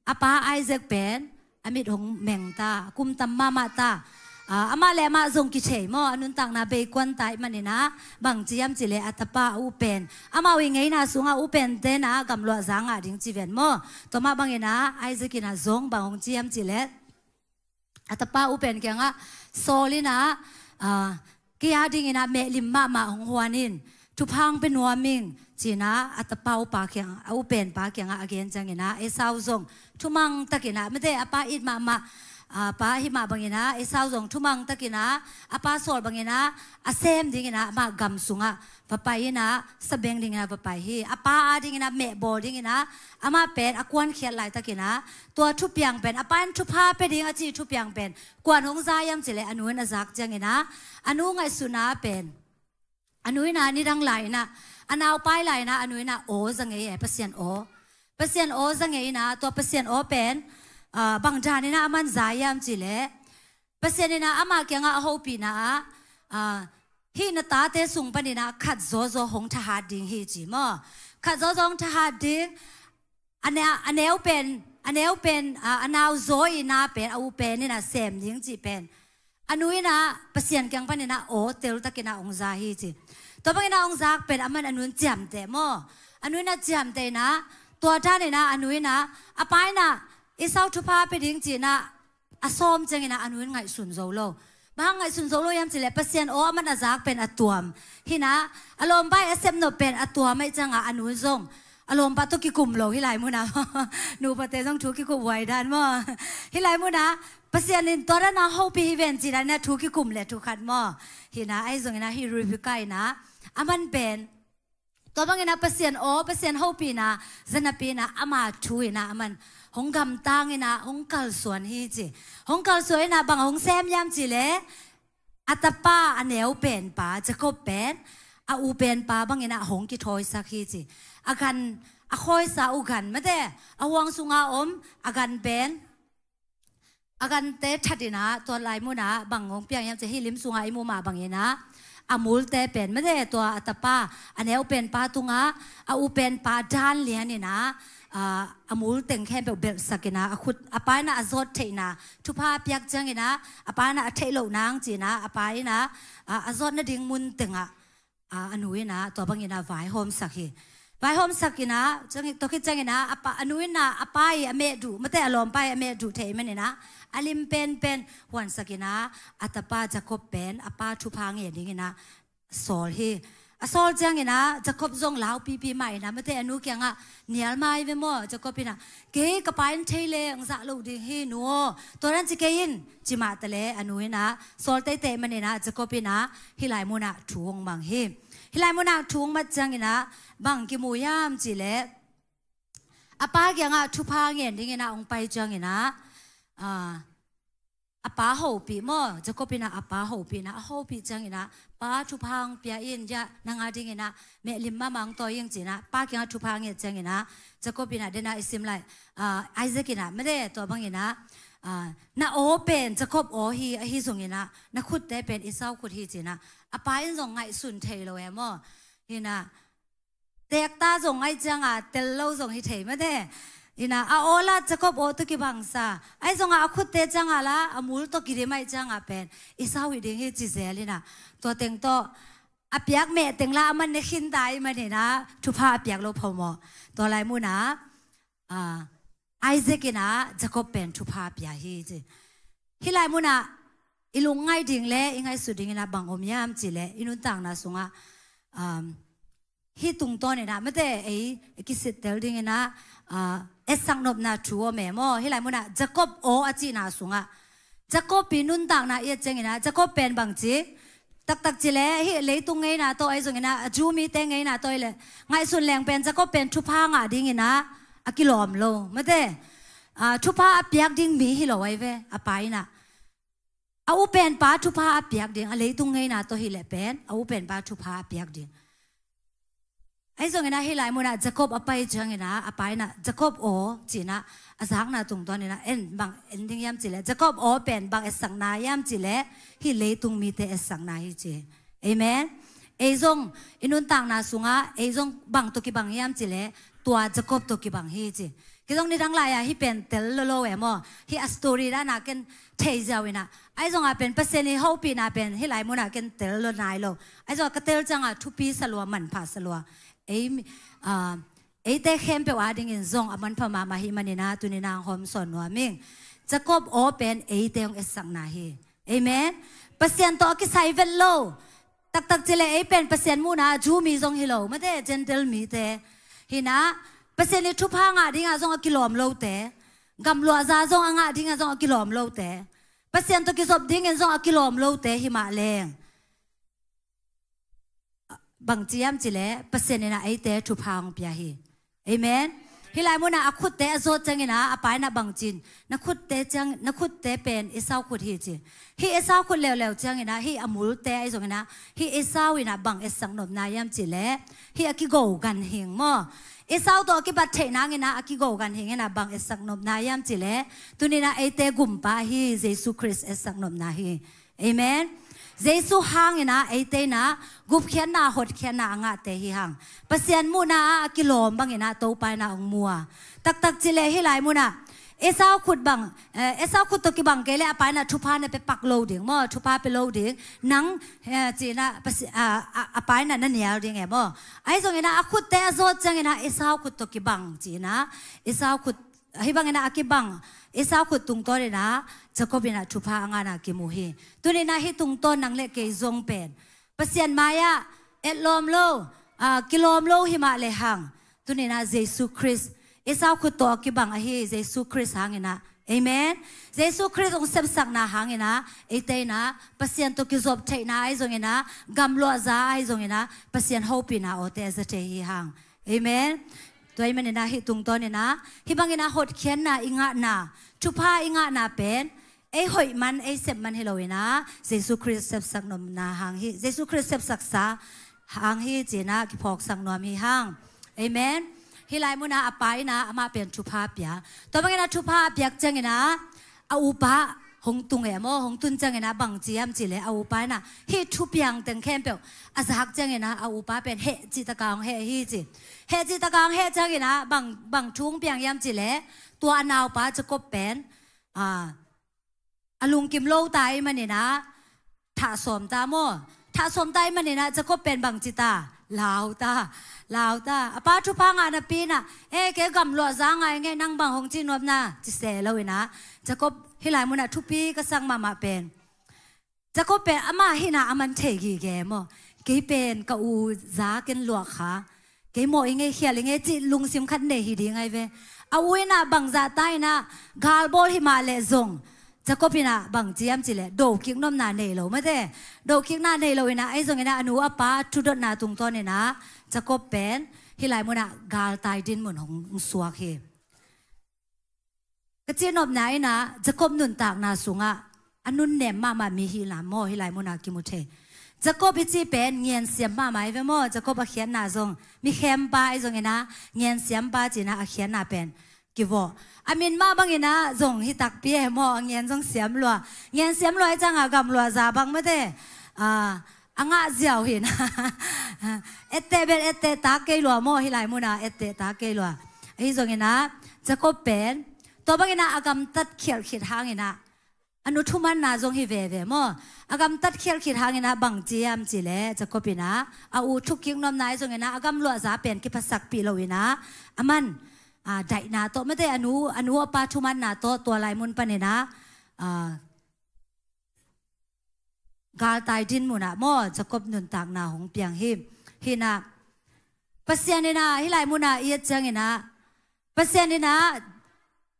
a pa Isaac pen a mit hong meng ta, a kum tam mahmah ta. Ah, amah le amah zong kithei maw, a nuntakna beikuan ta ahih manin ah, bang ci hiam cih leh a tapa a upen, amau i ngeina sungah upente in ah gamluah za ngah ding ci ven maw. Tua mah bangin ah Isaac in ah zong bang hong ci hiam cih leh, a tapa upen kiangah sawl in ah, ah, kei a dingin ah mehlim mahmah hong huan in, thupha hong pia nuam ing, ci-in ah a tapa upa kiang, a upen pa kiangah a gen ciangin ah Esau zong thumang takin ah, mate, a pa it mahmah, ah, pa hi mah bangin ah Esau zong thumang takin ah a pa sawl bangin ah a sem dingin ah amah gam sungah va pai in ah, sabeng dingin ah va pai hi. A pa a dingin ah mehbawl dingin ah, amah pen a kuankhiat laitakin ah, tua thupiang pen, a pa in thupha pia ding a ci thupiang pen kua'n hong za hiam cih leh, a nu in a zak ciangin ah, a nu ngaihsutna pen, a nu in ah nidang lai in ah, a naupai lai in ah, a nu in ah aw za ngei e, Pasian aw. Pasian aw za ngei in ah, tua Pasian aw pen, ah, bang dan in ah aman za hiam cih leh, Pasian in ah amah kiangah a hopihna ah, ah, hih na tate sung panin ah khat zawzaw hong thahat ding hi ci maw. Khat zawzaw hong thahat ding, a ne-, a neu pen, a neu pen, ah, a nau zaw i na pen a upen in ah sem ding cih pen, a nu in ah Pasian kiang panin ah aw teltakin ah hong za hi ci. Tua bangin ah hong zak pen aman a nu in ciamteh maw. A nu in ah ciamteh in ah, tua dan in ah a nu in ah, a pa in ah Esau thupha pia ding ci-in ah a sawm ciangin ah a nu in ngaihsun zo lo. Bang hang ngaihsun zo lo hiam cih leh Pasian aw aman a zak pen a tuam hi-in ah, a lawmpa in a sep nop pen a tuam ahih ciangah a nu in zong a lawmpa tawh kikum lo hih lai munah. Nupate zong thu kikum huai dan maw. Hih lai munah Pasian in tua dan a hopih hi ven cih dan in ah thu kikum leh thu khat maw. Hi-in ah ahi zongin ah hih Rebekah in ah aman pen tua bangin ah Pasian aw, Pasian hopihna za napi-in ah ama thu in ah aman hong gamtang in ah hong kalsuan hi ci. Hong kalsuan in ah bang hong sem hiam cih leh a tapa a neu penpa Jacob pen a u penpa bangin ah hong kithawisak hi ci. A gan, a khawisa uh gan mate, a huang sunga om a gan pen, a gante that in ah tua lai munah bang hong piang hiam cih leh hih lim sungah i muh mah bangin ah a multe pen mate, tua a tapa a neu penpa tungah a u penpa dan lian in ah, ah, a mul teng khempeuh belhsak in ah a khut, a pa in ah a zawt theihna thupha a piak ciangin ah, a pa in ah a theih loh nang ci-in ah a pa in ah, ah, a zawt nading mun tengah, ah, a nu in ah tua bangin ah vaihawmsak hi. Vaihawmsak in ah, ciang, tua khit ciangin ah a pa, a nu in ah a pa ii a mehduh mate, a lawmpa ii a mehduh thei manin ah a lim penpen huansak in ah a tapa Jacob pen a pa thupha ngen dingin ah sawl hi. A sawl ciangin ah Jacob zong laupipi mah in ah mate, a nu kiangah nial mai ve maw. Jacob in ah, "Kei ka pa in thei leh hong zak lo ding hi nu aw, tua dan ci kei in," ci mah taleh a nu in ah sawl teitei manin ah Jacob in ah hih lai munah thu hong mang hi. Hih lai munah thu hong mat ciangin ah bang kimu hiam cih leh a pa kiangah thupha ngen dingin ah hong pai ciangin ah, ah, a pa hopih maw, Jacob in ah a pa hopih in ah, a hopih ciangin ah, "Pa, thupha hong pia in, ya, nang a dingin ah meh lim mahmah hong tawi ing," ci-in ah pa kiangah thupha nget ciangin ah Jacob in ah, den ah i sim lai, ah, Isaac in ah mate, tua bangin ah, ah, "Na aw pen Jacob aw hi, ahi zongin ah na khutte pen Esau khut hi," ci-in ah a pa in zong ngaihsun thei lo e maw. Hi-in ah teekta zong ahih ciangah tel lo zong hi thei mate. Hi-in ah a aw lah Jacob aw tawh kibangsa, ahi zongah a khutte ciangah lah a mul tawh kidim ahih ciangah pen Esau hi ding hi ci zel in ah, tua teng tawh a piak meh teng lah aman ne khinta ahih manin ah thupha a piak lo phamawh. Tua lai munah, ah, Isaac in ah Jacob pen thupha pia hi ci. Hih lai munah i lungngaih ding leh i ngaihsut dingin ah bang om hiam cih leh i nuntakna sungah, um, hih tungtawn in ah mate, ei, ei kisittel dingin ah, ah, etsak nopna thu om e maw. Hih lai munah Jacob aw a cihna sungah Jacob ii nuntakna i et ciangin ah Jacob pen bangci, taktak ci leh hih leitung ngeina tawh ahi zongin ah, a Jew mite ngeina tawh ahih leh ngaihsun leng pen Jacob pen thupha ngah dingin ah a kilawm lo mate. Ah, thupha a piak ding mi hi lo ahi ve, a pa in ah. A u penpa thupha a piak ding, a leitung ngeina tawh hi leh pen a u penpa thupha a piak ding. Ahi zongin ah hih lai munah Jacob a pai ciangin ah a pa in ah, "Jacob aw," ci-in ah a zakna tungtawn in ah, en bang en ding hiam cih leh, Jacob aw pen bang etsakna hiam cih leh hih leitung mite etsakna hi ci. Amen. Ei zong i nuntakna sungah ei zong bang tawh kibang hiam cih leh tua Jacob tawh kibang hi ci. Kei zong nidang lai-ah hih pen tel lolo e maw. Hih a story dan ah ken thei ziau in ah, ahi zongah pen Pasian ii hopihna pen hih lai munah ken tel lo nai lo. Ahi zongah ka tel ciangah thupi sa lua, manpha sa lua. Ei, ah, eite khempeuh a dingin zong a manpha mahmah ahih manin ah tuni-in ah hong hawmsawn nuam ing. Jacob aw pen eite hong etsakna hi. Amen. Pasian tawh a kisai vet lo. Taktak ci leh ei pen Pasian muhna Jew mi zong hi lo mate, Gentile mite. Hi-in ah Pasian ii thupha ngah dingah zong a kilawm lote, gamluahza zong a ngah dingah zong a kilawm lote, Pasian tawh kizop dingin zong a kilawm lote hi mah leng, bangci hiam cih leh Pasian in ah eite thupha hong pia hi. Amen. Hih lai munah a khutte a zawt ciangin ah a pa in ah bangci-in, "Na khutte ciang, na khutte pen Esau khut hi," ci. Hih Esau khut leuleu ciangin ah hih a multe ahi zongin ah hih Esau in ah bang etsak nopna hiam cih leh hih a kigo ganhing maw. Esau tawh a kibat theih nangin ah a kigo ganhing in ah bang etsak nopna hiam cih leh tuni-in ah eite gumpa ahi Jesu Khrist etsak nopna hi. Amen. Jesu hangin ah eite in ah gupkhiatna, hotkhiatna a ngahte hi hang. Pasian muhna ah a kilawm bangin ah Topa in ah hong mu a. Taktak ci leh hih lai munah Esau khut bang, eh, Esau khut tawh kibang kei leh a pa in ah thupha na pia pak lo ding maw, thupha pia lo ding. Nang, eh, ci-in ah pasi-, ah, ah, a pa in ah na nial ding e maw. Ahi zongin ah a khutte a zawt ciangin ah Esau khut tawh kibang ci-in ah, Esau khut, hih bangin ah a kibang, Esau khut tungtawnin ah Jacob in ah thupha a ngahna kimu hi. Tunin ah hih tungtawn nang le kei zong pen Pasian mai-ah etlawm lo, ah, kilawm lo hi mah lehang, tunin ah Jesu Khrist, Esau khut tawh a kibang ahi Jesu Khrist hangin ah, amen. Jesu Khrist hong sepsakna hangin ah eite in ah Pasian tawh kizop theihna ahi zongin ah, gamluahza ahi zongin ah, Pasian hopihna awte a za thei hi hang. Amen. Tua ahih manin ah hih tungtawnin ah hih bangin ah hotkhiatna i ngahna, thupha i ngahna pen ei hoih man, ei sep man hi loin ah, Jesu Khrist sepsak nuamna hang hi, Jesu Khrist sepsaksa hang hi ci-in ah kiphawksak nuam hi hang. Amen. Hih lai munah a pa in ah amah pen thupha pia. Tua bangin ah thupha a piak ciangin ah a upa hong tung e maw, hong tun ciangin ah bang ci hiam cih leh a upa in ah hih thupiang teng khempeuh a zak ciangin ah a upa pen heh cih takah hong heh hi ci. Heh cih takah hong heh ciangin ah bang, bang thu hong piang hiam cih leh tua a naupa Jacob pen, ah, a lungkim lo ta ahih manin ah thah sawm ta maw. Thah sawm ta ahih manin ah Jacob pen bang ci ta, lau ta, lau ta. A pa thupha ngah napi in ah, eh, kei gamluahza ngai ing e, nang bang hong cih nuam na, ci se loin ah, Jacob, hih lai munah thupi ka sak mahmah pen, Jacob pen amah hihna a man thei gige maw. Kei pen ka u za ken luah kha, kei mawh ing e, khial ing e cih lungsim khat nei hi ding ahi ve. A u in ah bangzah ta in ah gal bawl hi mah leh zong, Jacob in ah bang ci hiam cih leh do kik nuamna nei lo mate. Do kikna nei loin ah, ahi zongin ah a nu a pa thudotna tungtawnin ah Jacob pen hih lai munah galtai dinmun hong, hong suak hi. Ka cihnopna in ah Jacob nuntakna sungah a nunnem mahmah mi hi lam maw, hih lai munah kimu thei. Jacob i cih pen ngiansiam mahmah hi ve maw, Jacob a khiatna zong, mi khempa ahi zongin ah ngiansiampa ci-in ah a khiatna pen kivawh. A min mah bangin ah zong hi takpi e maw, a ngian zong siam lua. Ngian siam lua ahih ciangah gamluahza bang mate, ah, a ngah ziau hi in ah etteh bel etteh tak kei lua maw, hih lai munah etteh tak kei lua. Ahi zongin ah Jacob pen tua bangin ah a gamtat khialh khit hangin ah a nu thumanna zong hi veve maw. A gamtat khialh khit hangin ah bang ci hiam cih leh Jacob in ah a u thuk kik nuamna ahi zongin ah a gamluahza pen kiphasakpih loin ah a man, ah, daihna tawh mate, a nu, a nu a pa thumanna tawh tua lai mun panin ah, ah, galtai dinmun ah maw, Jacob nuntakna hong piang hi. Hi in ah Pasian in ah hih lai munah i et ciangin ah, Pasian in ah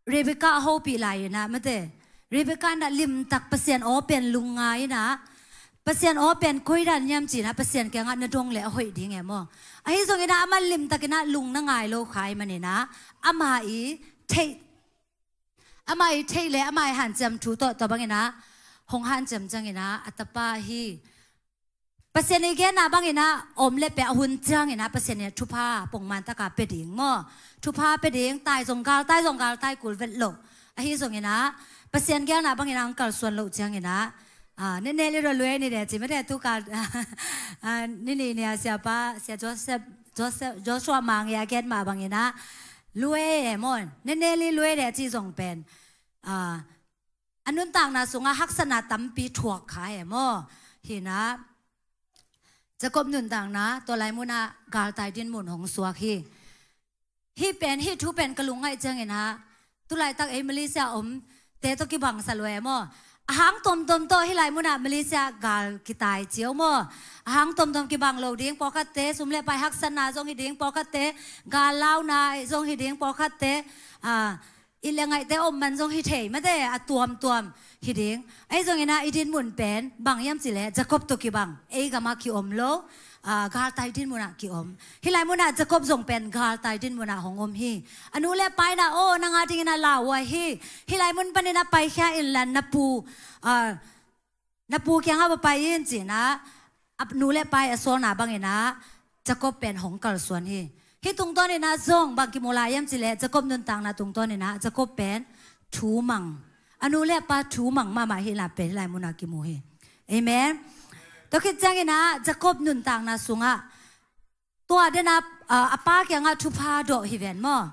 Rebecca a hopih lai in ah mate, Rebecca in ah limtak Pasian aw pen lungngai in ah, Pasian aw pen koidan hiam ci-in ah Pasian kiangah na dong leh a hoih ding e maw. Ahi zongin ah amah limtakin ah lung na ngai lo kha ahih manin ah, amah i theih, amah i theih leh amah i hanciam thu tawh tua bangin ah hong hanciam ciangin ah a tapa hi. Pasian i genna bangin ah om leh pen a hun ciangin ah Pasian in ah thupha pongman taka pia ding maw. Thupha pia ding, tai zong galtai, zong galtai kul vet loh. Ahi zongin ah Pasian gelna bangin ah hong kalsuan loh ciangin ah, ah, ne ne li rua luai ni de ci mate, tu kal, ah, ni ni ni a siapa, Sia Joseph, Joseph, Joshua Mang i a gen mah bangin ah luai e maw, ne ne li luai de ci zong pen, ah, a nuntakna sungah haksatna tampi thuak kha e maw. Hi in ah Jacob nuntakna tua lai munah galtai dinmun hong suak hi. Hih pen, hih thu pen ka lungngaih ciangin ah, tulaitak ei Malaysia omte tawh kibangsa lua e maw. A hang tuamtuam tawh hih lai munah Malaysia gal kitai ciau maw. A hang tuamtuam kibang lo ding, pawlkhatte sum le pai haksatna zong hi ding, pawlkhatte gal launa zong hi ding, pawlkhatte, ah, it le ngaihte om man zong hi thei mate, a tuamtuam hi ding. Ahi zongin ah i dinmun pen bang hiam cih leh Jacob tawh kibang, ei gamah kiom lo, ah, galtai dinmun ah kiom. Hih lai munah Jacob zong pen galtai dinmun ah hong om hi. A nu le pa in ah, aw, nang a dingin ah lauhuai hi. Hih lai mun panin ah paikhia inla, na pu, ah, na pu kiangah va pai in ci-in ah, a nu le pa i a sawlna bangin ah Jacob pen hong kalsuan hi. Hih tungtawnin ah zong bang kimu lai hiam cih leh Jacob nuntakna tungtawnin ah Jacob pen thu mang, a nu le a pa thu mang mahmah hihna pen hih lai munah kimu hi. Amen. Tua khit ciangin ah Jacob nuntakna sungah tua den ah, ah, a pa kiangah thupha dawh hi ven maw.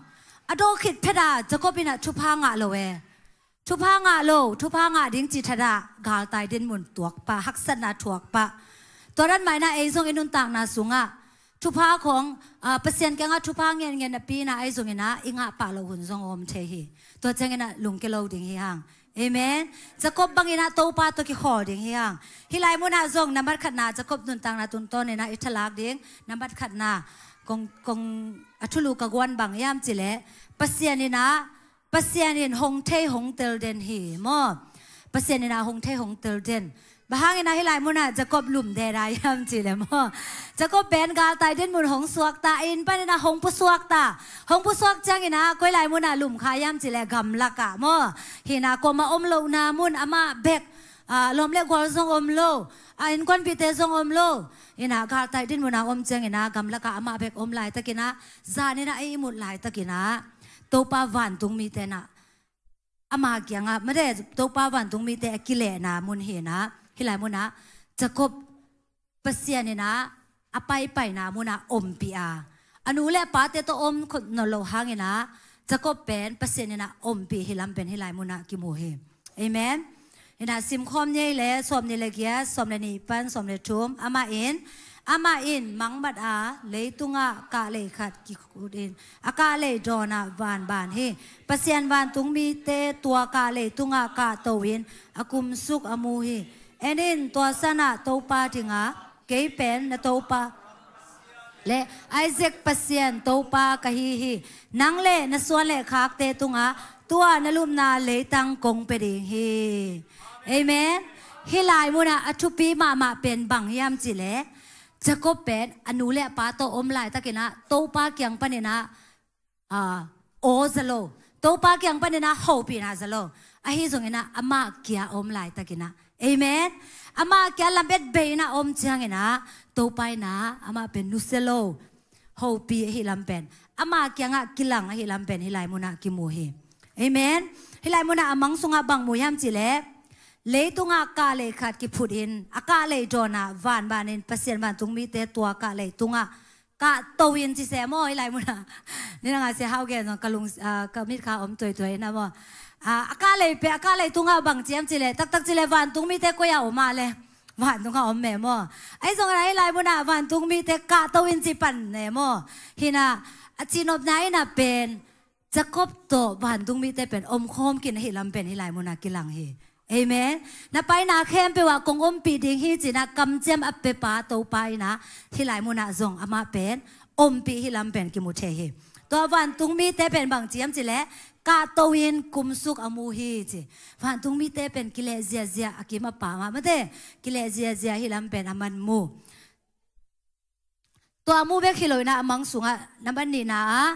A dawh khit phet ah Jacob in ah thupha ngah lo e. Thupha ngah lo, thupha ngah ding cih thadah galtai dinmun tuak pah, haksatna thuak pah. Tua dan mah in ah ei zong i nuntakna sungah thupha khawng, ah, Pasian kiangah thupha ngen ngen napi in ah ei zong in ah i ngah pah loh hun zong om thei hi. Tua ciangin ah lungke lo ding hi hang. Amen. Jacob bangin ah Topa tawh kikhawl ding hi hang. Hih lai munah zong nambat khatna Jacob nuntakna tungtawnin ah i thalak ding. Nambat khatna kong, kong a thulu ka guan bang hiam cih leh Pasian in ah, Pasian in hong thei hong tel den hi maw. Pasian in ah hong thei hong tel den. Bang hangin ah hih lai munah Jacob lum deda hiam cih leh maw. Jacob pen galtai dinmun hong suakta, inn panin ah hong pusuakta. Hong pusuak ciangin ah koi lai munah lum kha hiam cih leh gamlakah maw. Hi in ah kuamah om lohna mun, amah bek, ah, lawm le gual zong om lo, ah, innkuanpihte zong om lo. Hi in ah galtai dinmun ah om ciangin ah gamlakah amah bek om laitakin ah, zan in ah ei ihmut laitakin ah Topa vantungmite in ah ama kiangah, mate, Topa vantungmite a kilehna mun hi in ah, hih lai munah Jacob Pasian in ah a paipaina munah ompih a, a nu le a pate tawh om khop nawn loh hangin ah Jacob pen Pasian in ah ompih hih lam pen hih lai munah kimu hi. Amen. Hi in ah simkhawm ni ei leh, sawm nih le giat, sawm le nih pan sawm le thum. Amah in, amah in mangmat a, leitungah kahlei khat kikhut in, a kahlei dawnah van ban hi. Pasian vantungmite tua kahlei tungah kahto in a kumsuk a mu hi. En in, tua sanah Topa ding a, kei pen na Topa le Isaac Pasian Topa ka hi hi. Nang le na suan le khakte tungah tua na lupna leitang kong pia ding hi. Amen. Hih lai munah a thupi mahmah pen bang hiam cih leh Jacob pen a nu le a pa tawh om laitakin ah Topa kiang panin ah, ah, aw za lo. Topa kiang panin ah hopihna za lo. Ahi zongin ah amah kia om laitakin ah. Amen. Amah kia lamet bei in ah om ciangin ah Topa in ah amah pen nusia lo, hopih ahih lam pen, amah kiangah kilang ahih lam pen hih lai munah kimu hi. Amen. Hih lai munah a mang sungah bang mu hiam cih leh leitungah kahlei khat kiphut in, a kahlei dawnah van ban in, Pasian vantungmite tua kahlei tungah kahto in ci se maw, hih lai munah. Ni dang a Sia Hau gen zong ka lung, ah, ka mitkha om tuaituai in ah maw. Ah, a kahlei pen, a kahlei tungah bang ci hiam cih leh, taktak cih leh vantungmite koi a om a leh, vantungah om meh maw. Ahi zongin ah hih lai munah vantungmite kahto in ci pan ne maw. Hi in ah, a cihnopna in ah pen Jacob tawh vantungmite pen omkhawm khin ahih lam pen hih lai munah kilang hi. Amen. Na paina khempeuh ah kong ompih ding hi ci in ah kamciam a piapa Topa in ah hih lai munah zong amah pen ompih hih lam pen kimu thei hi. Tua vantungmite pen bang ci hiam cih leh kahto in kumsuk a mu hi ci. Vantungmite pen kileh ziazia a kim a pam ah, mate, kileh ziazia hih lam pen a man mu. Tua mu bek hi lo in ah a mang sungah nambat nihna ah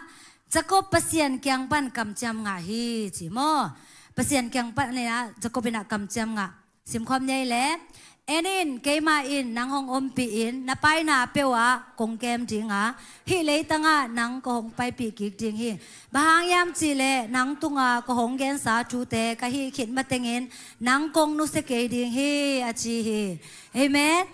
Jacob Pasian kiang pan kamciam ngah hi ci maw. Pasian kiang pan in ah Jacob in ah kamciam ngah. Simkhawm ni ei leh, en in, keimah in nang hong ompih in, na paina peuh ah kong kem ding a, hih leitangah nang ka hong paipih kik ding hi. Bang hang hiam cih leh nang tungah ka hong gensa thute ka hih khit matengin nang kong nusia kei ding hi, a ci hi. Amen.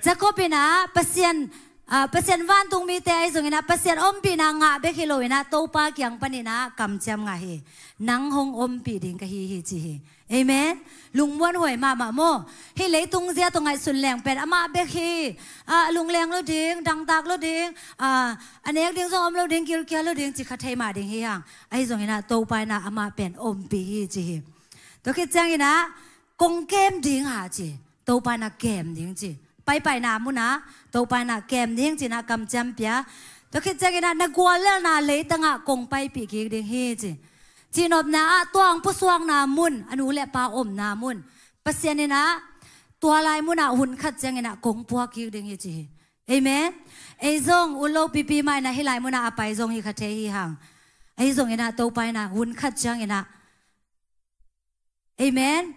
Jacob in ah Pasian, ah, Pasian vantungmite ahi zongin ah Pasian ompihna ngah bek hi lo in ah Topa kiang panin ah kamciam ngah hi. Nang hong ompih ding ka hi hi ci hi. Amen. Lungmuanhuai mahmah maw. Hih leitung zia tawh ngaihsun leng pen amah bek hi. Ah, lungleng lo ding, dangtak lo ding, ah, a nek ding zong om lo ding, gilkial lo ding, ci kha thei mah ding hi hang. Ahi zongin ah Topa in ah amah pen ompih hi ci hi. Tua khit ciangin ah kong kem ding a ci. Topa in ah kem ding ci. Paipaina munah Topa in ah kem ding ci in ah kamciam pia. Tua khit ciangin ah na guallelhna leitangah kong paipih kik ding hi ci. Cihnopna ah tua hong pusuakna mun, a nu le pa omna mun, Pasian in ah tua lai munah hun khat ciangin ah kong puak kik ding hi ci hi. Amen. Ei zong ut lo pipi mah in ah hih lai munah a pai zong hi kha thei hi hang. Ahi zongin ah Topa in ah hun khat ciangin ah, amen,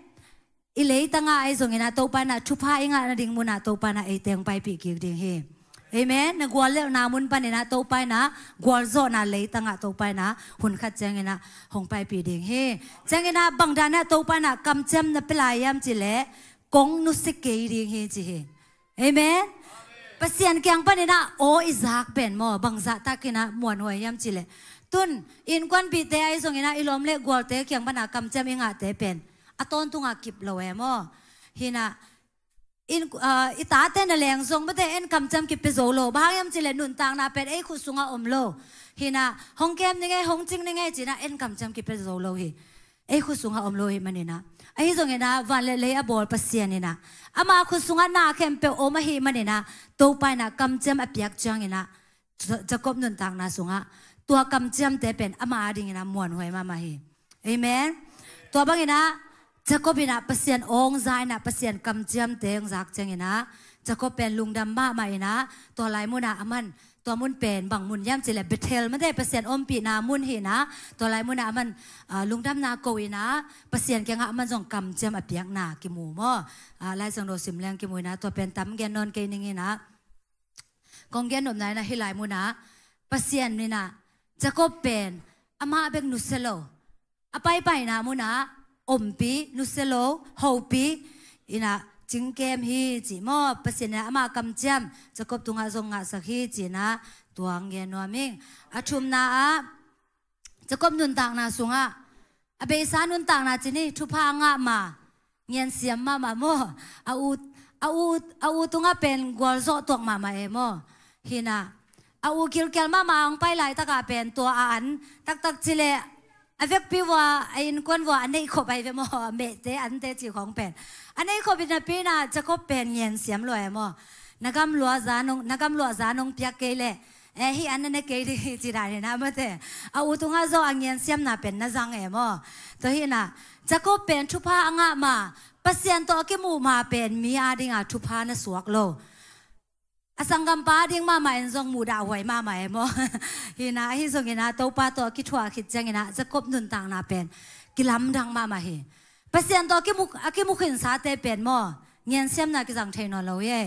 i leitangah ahi zongin ah Topa in ah thupha i ngah nading munah Topa in ah eite hong paipih kik ding hi. Amen. Na guallelhna mun panin ah Topa in ah gualzawhna leitangah Topa in ah hun khat ciangin ah hong paipih ding hi. Ciangin ah bang dan ah Topa in ah kamciam na pia lai hiam cih leh kong nusia kei ding hi ci hi. Amen. Pasian kiang panin ah aw i zak pen maw, bangzah takin ah muanhuai hiam cih leh, tun innkuanpihte ahi zongin ah i lawm le gualte kiang pan ah kamciam i ngahte pen a tawntung ah kip lo e maw. Hi-in ah, in, ah, i tate na leng zong mate, en kamciam kipia zo lo. Bang hang hiam cih leh nuntakna pen ei khut sungah om lo. Hi-in ah, hong kem ning ei, hong cing ning ei ci-in ah en kamciam kipia zo lo hi. Ei khut sungah om lo ahih manin ah. Ahi zongin ah van le lei a bawl Pasian in ah, ama khut sungah na khempeuh om ahih manin ah, Topa in ah kamciam a piak ciangin ah, Ja-, Jacob nuntakna sungah tua kamciamte pen ama adingin ah muanhuai mahmah hi. Amen. Tua bangin ah Jacob in ah Pasian aw hong za in ah, Pasian kamciamte hong zak ciangin ah, Jacob pen lungdam mahmah in ah, tua lai mun ah aman, tua mun pen bang mun hiam cih leh Bethel mate, Pasian ompihna mun hi-in ah, tua lai mun ah aman, ah, lungdamna ko in ah, Pasian kiangah aman zong kamciam a piakna kimu maw. Ah, Lai Siangtho sim leng kimu in ah, tua pen tam gen nawn kei ning in ah. Kong gen nopna in ah hih lai mun ah Pasian in ah Jacob pen amah bek nusia lo. A paipaina mun ah ompih, nusia lo, hopih in ah cingkem hi ci maw. Pasian in ah ama kamciam Jacob tungah zong ngahsak hi ci-in ah tua hong gen nuam ing. A thumna ah Jacob nuntakna sungah, a beisa nuntakna ci ni, thupha a ngah ma, ngiansiam mahmah maw. A u, a u, a u tungah pen gualzawh tuak mahmah e maw. Hi-in ah, a u kilkial mahmah hong pai laitakah pen tua a an taktak cih leh, a vekpi vua, a innkuan vua a neih khop ahi ve maw, a mehte ante cih khawng pen. A neih khop in napi-in ah Jacob pen ngiansiam lua e maw. Na gamluah zan hong, na gamluah zan hong piak kei leh, eh, hih an na ne kei ding hi ci dan in ah mate. A u tungah zong a ngiansiamna pen na zang e maw. Tua hi-in ah, Jacob pen thupha a ngah ma, Pasian tawh a kimuh ma pen mi adingah thupha na suak lo. A sanggampa ading mahmah in zong muhdahhuai mahmah e maw. Hi-in ah, ahi zongin ah Topa tawh a kithuah khit ciangin ah Jacob nuntakna pen kilamdang mahmah hi. Pasian tawh a kimu, a kimu khinsate pen maw, ngiansiamna kizang thei nawn lo hi e.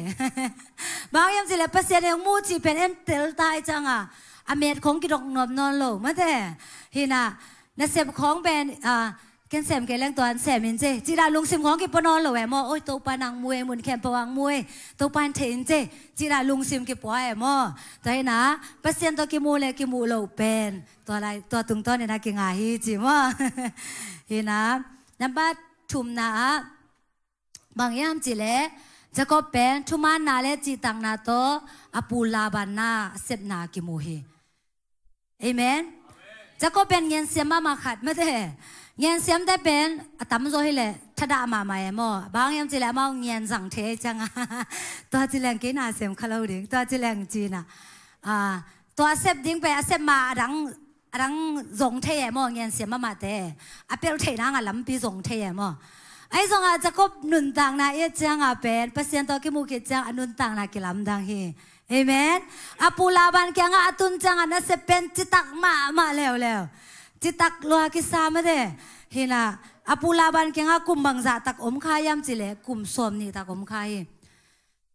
Bang hang hiam cih leh Pasian in hong mu cih pen en tel ta ahih ciangah, a met khawng kidok nuam nawn lo mate. Hi-in ah, nasep khawng pen, ah, ken sem kei leng tua in sem in ci, cih dan lungsim khawng kipua nawn lo e maw. Oi, Topa in hong mu e, mun khempeuh ah hong mu e, Topa in thei in ci, cih dan lungsim kipua e maw. Tua hi-in ah, Pasian tawh kimu le kimuh loh pen tua lai, tua tungtawn in ah kinga hi ci maw. Hi-in ah, nambat thumna ah, bang hiam cih leh, Jacob pen thumaanna le cihtakna tawh a pu Laban na a sepna kimu hi. Amen. Jacob pen ngiansiam mahmah khat mate. Ngiansiamte pen a tamzaw hi leh thadah mahmah e maw. Bang hang hiam cih leh amau ngian zang thei ahih ciangah. Tua ci leng kei na sem kha lo ding, tua ci leng ci-in ah. Ah, tua a sep ding pen a sep ma a dang, a dang zong thei e maw, ngiansiam mahmahte. A pelh theih nangah lampi zong thei e maw. Ahi zongah Jacob nuntakna i et ciangah pen, Pasian tawh kimuh khit ciang a nuntakna kilamdang hi. Amen. A pu Laban kiangah a tun ciangah nasep pen citak mahmah leuleu. Citak lua kisa mate. Hi-in ah, a pu Laban kiangah kum bangzah tak om kha hiam cih leh, kum sawmnih tak om kha hi.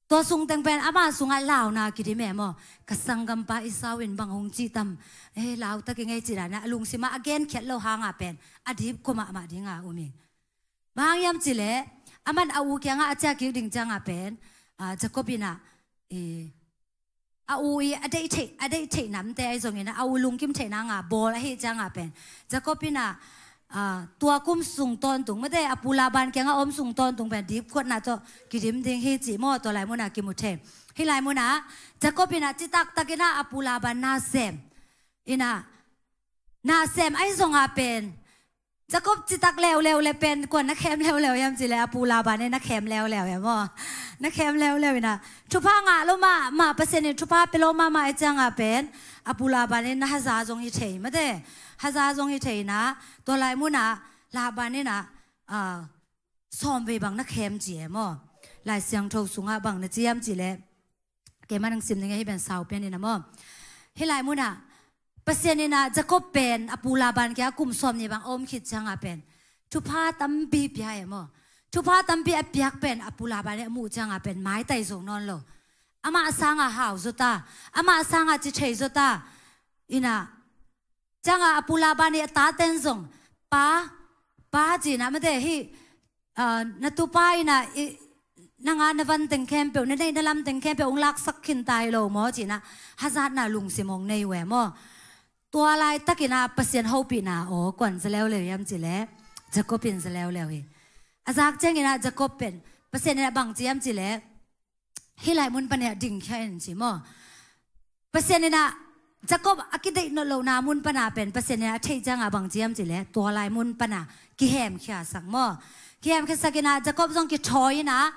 Tua sung teng pen ama sungah launa kidim e maw. Ka sanggampa Esau in bang hong cih tam, eh, lau tak ing ei ci dan a lungsim ah a genkhiat loh hangah pen a dipkua mahmah ding a um hi. Bang hang hiam cih leh, aman a u kiangah a ciah kik ding ciangah pen, ah, Jacob in ah, eh, a u i a deih theih, a deih theih namte ahi zongin ah, a u lungkim theih nangah bawl ahih ciangah pen, Jacob in ah, ah, tua kum sung tawntung mate, a pu Laban kiangah a om sung tawntung pen dipkuatna tawh kidim ding hi cih maw, tua lai mun ah kimu thei. Hih lai mun ah Jacob in ah citak takin ah a pu Laban na sem. In ah, na sem ahi zongah pen, Jacob citak leuleu le pen kua'n na khem leuleu hiam cih leh, a pu Laban in na khem leuleu e maw. Na khem leuleu in ah, thupha ngah lo mahmah, Pasian in thupha pia lo mahmah ahih ciangah pen, a pu Laban in na haza zong hi thei mate. Haza zong hi thei in ah, tua lai mun ah Laban in ah, ah, sawmvei bang na khem ci e maw. Lai Siangtho sungah bang na ci hiam cih leh, keimah nang sim ning e, hih pen sau pian in ah maw. Hih lai mun ah Pasian in ah Jacob pen a pu Laban kiangah kum sawmnih bang a om khit ciangah pen thupha tampi pia e maw. Thupha tampi a piak pen a pu Laban in a muh ciangah pen maitai zo nawn lo. Amah sangah hau zaw ta, amah sangah ci thei zaw ta. In ah, ciangah a pu Laban i a taten zong, pa, pa ci-in ah mate, hih, ah, na tupa in ah i, nang a na van teng khempeuh, na neih na lam teng khempeuh hong laksak khin ta hi lo maw ci-in ah hazatna lungsim hong nei uh e maw. Tua laitakin ah Pasian hopihna aw kuan za leuleu hiam cih leh Jacob in za leuleu hi. A zak ciangin ah Jacob pen Pasian in ah bang ci hiam cih leh hih lai mun pan ah dingkhia in ci maw. Pasian in ah Jacob a kideih nawn lohna mun pan ah pen Pasian in ah a theih ciangah bang ci hiam cih leh tua lai mun pan ah kihemkhiasak maw. Kihemkhiasak in ah Jacob zong kithawi in ah,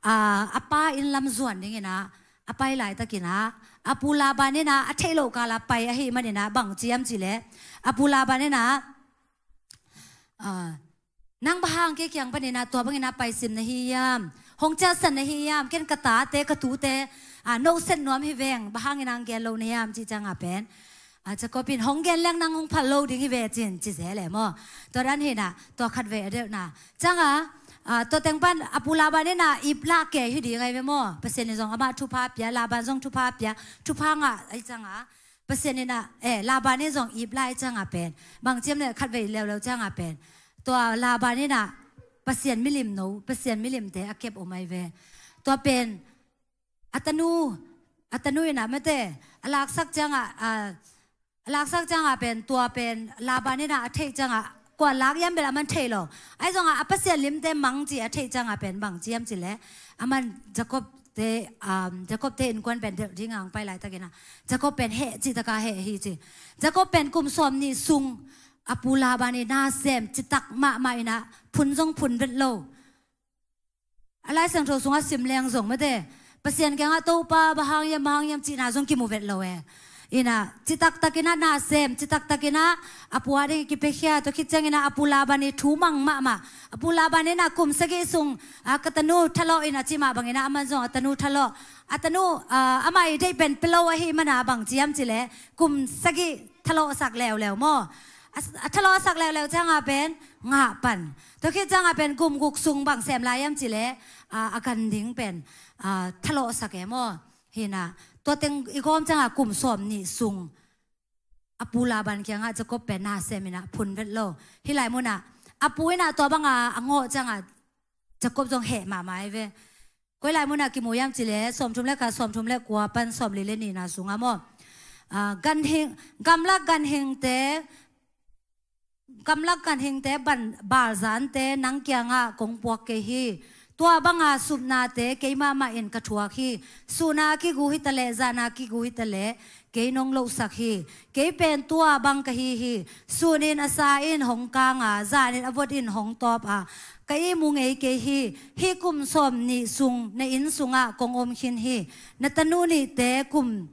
ah, a pa inn lam zuan dingin ah a pai laitakin ah a pu Laban in ah a theih loh kal ah pai ahih manin ah bang ci hiam cih leh a pu Laban in ah, ah, nang bang hang kei kiang panin ah tua bangin ah paisim na hi hiam? Hong ciahsan na hi hiam? Ken ka tate ka tute, ah, nohset nuam hi veng, bang hangin ah gen lo na hiam cih ciangah pen, ah, Jacob in hong gen leng nang hong phal lo ding hi ve cin ci zel e maw. Tua dan hi in ah tua khatvei a deuhna ciangah, ah, tua teng pan a pu Laban in ah ip lah kei hi ding ahi ve maw. Pasian in zong amah thupha pia, Laban zong thupha pia, thupha ngah ahih ciangah Pasian in ah, eh, Laban in zong ip lah ahih ciangah pen bang ci hiam leh khatvei leuleu ciangah pen tua Laban in ah Pasian milimno, Pasian milimte a kep om ahi ve. Tua pen a tanu, a tanu in ah mate a laksak ciangah, ah, a laksak ciangah pen tua pen Laban in ah a theih ciangah kua lak hiam bel aman thei lo. Ahi zongah a Pasian limte mang ci a theih ciangah pen bang ci hiam cih leh aman Jacob te, um, Jacob te innkuan pen delh dingin ah pai laitakin ah Jacob pen heh cih tak ah heh hi ci. Jacob pen kum sawmnih sung a pu Laban in na sem citak mahmah in ah phun zong phun vet lo. A Lai Siangtho sungah sim leng zong mate Pasian kiangah Topa bang hang hiam, bang hang hiam cihna zong kimu vet lo e. In ah citak takin ah na sem, citak takin ah a pu a ding kipiakhia, tua khit ciangin ah a pu Laban i thu mang mahmah. A pu Laban in ah kum sagih sung, ah, ka tanu thalawh in ah cih mah bangin ah aman zong a tanu thalawh. A tanu, ah, amah i deih pen pia lo ahih manin ah bang ci hiam cih leh kum sagih thalawhsak leuleu maw. A, a thalawhsak leuleu ciangah pen ngah pan. Tua khit ciangah pen kum guk sung bang sem lai hiam cih leh, ah, a gan ding pen, ah, thalawhsak e maw. Hi in ah tua teng i gawm ciangah kum sawmnih sung a pu Laban kiangah Jacob pen na sem in ah phun vet lo. Hih lai mun ah a pu in ah tua bangah a ngawh ciangah Jacob zong heh mahmah ahi ve. Koi lai mun ah kimu hiam cih leh sawmthum le khat, sawmthum le kua pan sawmli le nihna sungah maw. Ah, ganhing, gamlak ganhingte, gamlak ganhingte ban, balzante nang kiangah kong puak kei hi. Tua banga supnate kei mahmah in ka thuak hi. Sun a kigu hi ta leh, zan a kigu hi ta leh, kei nong lohsak hi. Kei pen tua bang ka hi hi. Sun in a sa in hong kang a, zan in a vot in hong tawp a, ka ihmu ngei kei hi. Hih kum sawmnih sung na inn sungah kong om khin hi. Na tanu nihte kum,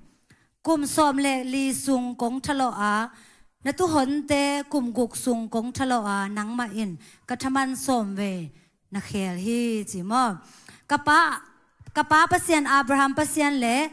kum sawm le li sung kong thalawh a, na tuhonte kum guk sung kong thalawh a, nangmah in ka thaman sawmvei na khel hi, ci maw. Ka pa, ka pa Pasian, Abraham Pasian le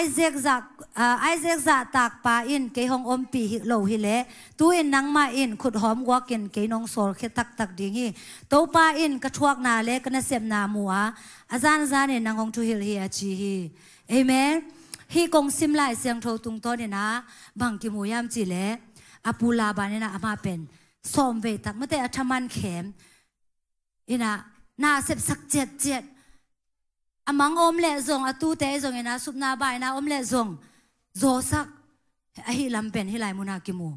Isaac zah, ah, Isaac zahtak pa in kei hong ompih hi lo hi leh, tu-in nangmah in khut hawm guak in kei nong sawlkhia taktak ding hi. Topa in ka thuakna le ka nasepna mu a, a zanzan in nang hong thuhilh hi, a ci hi. Amen. Hih kong sim Lai Siangtho tungtawn in ah bang kimu hiam cih leh, a pu Laban in ah amah pen sawmvei tak mate a thaman khem in ah na sepsak ciatciat. A mang om leh zong, a tute zong in ah supna baina om leh zong zawsak ahih lam pen hih lai mun ah kimu.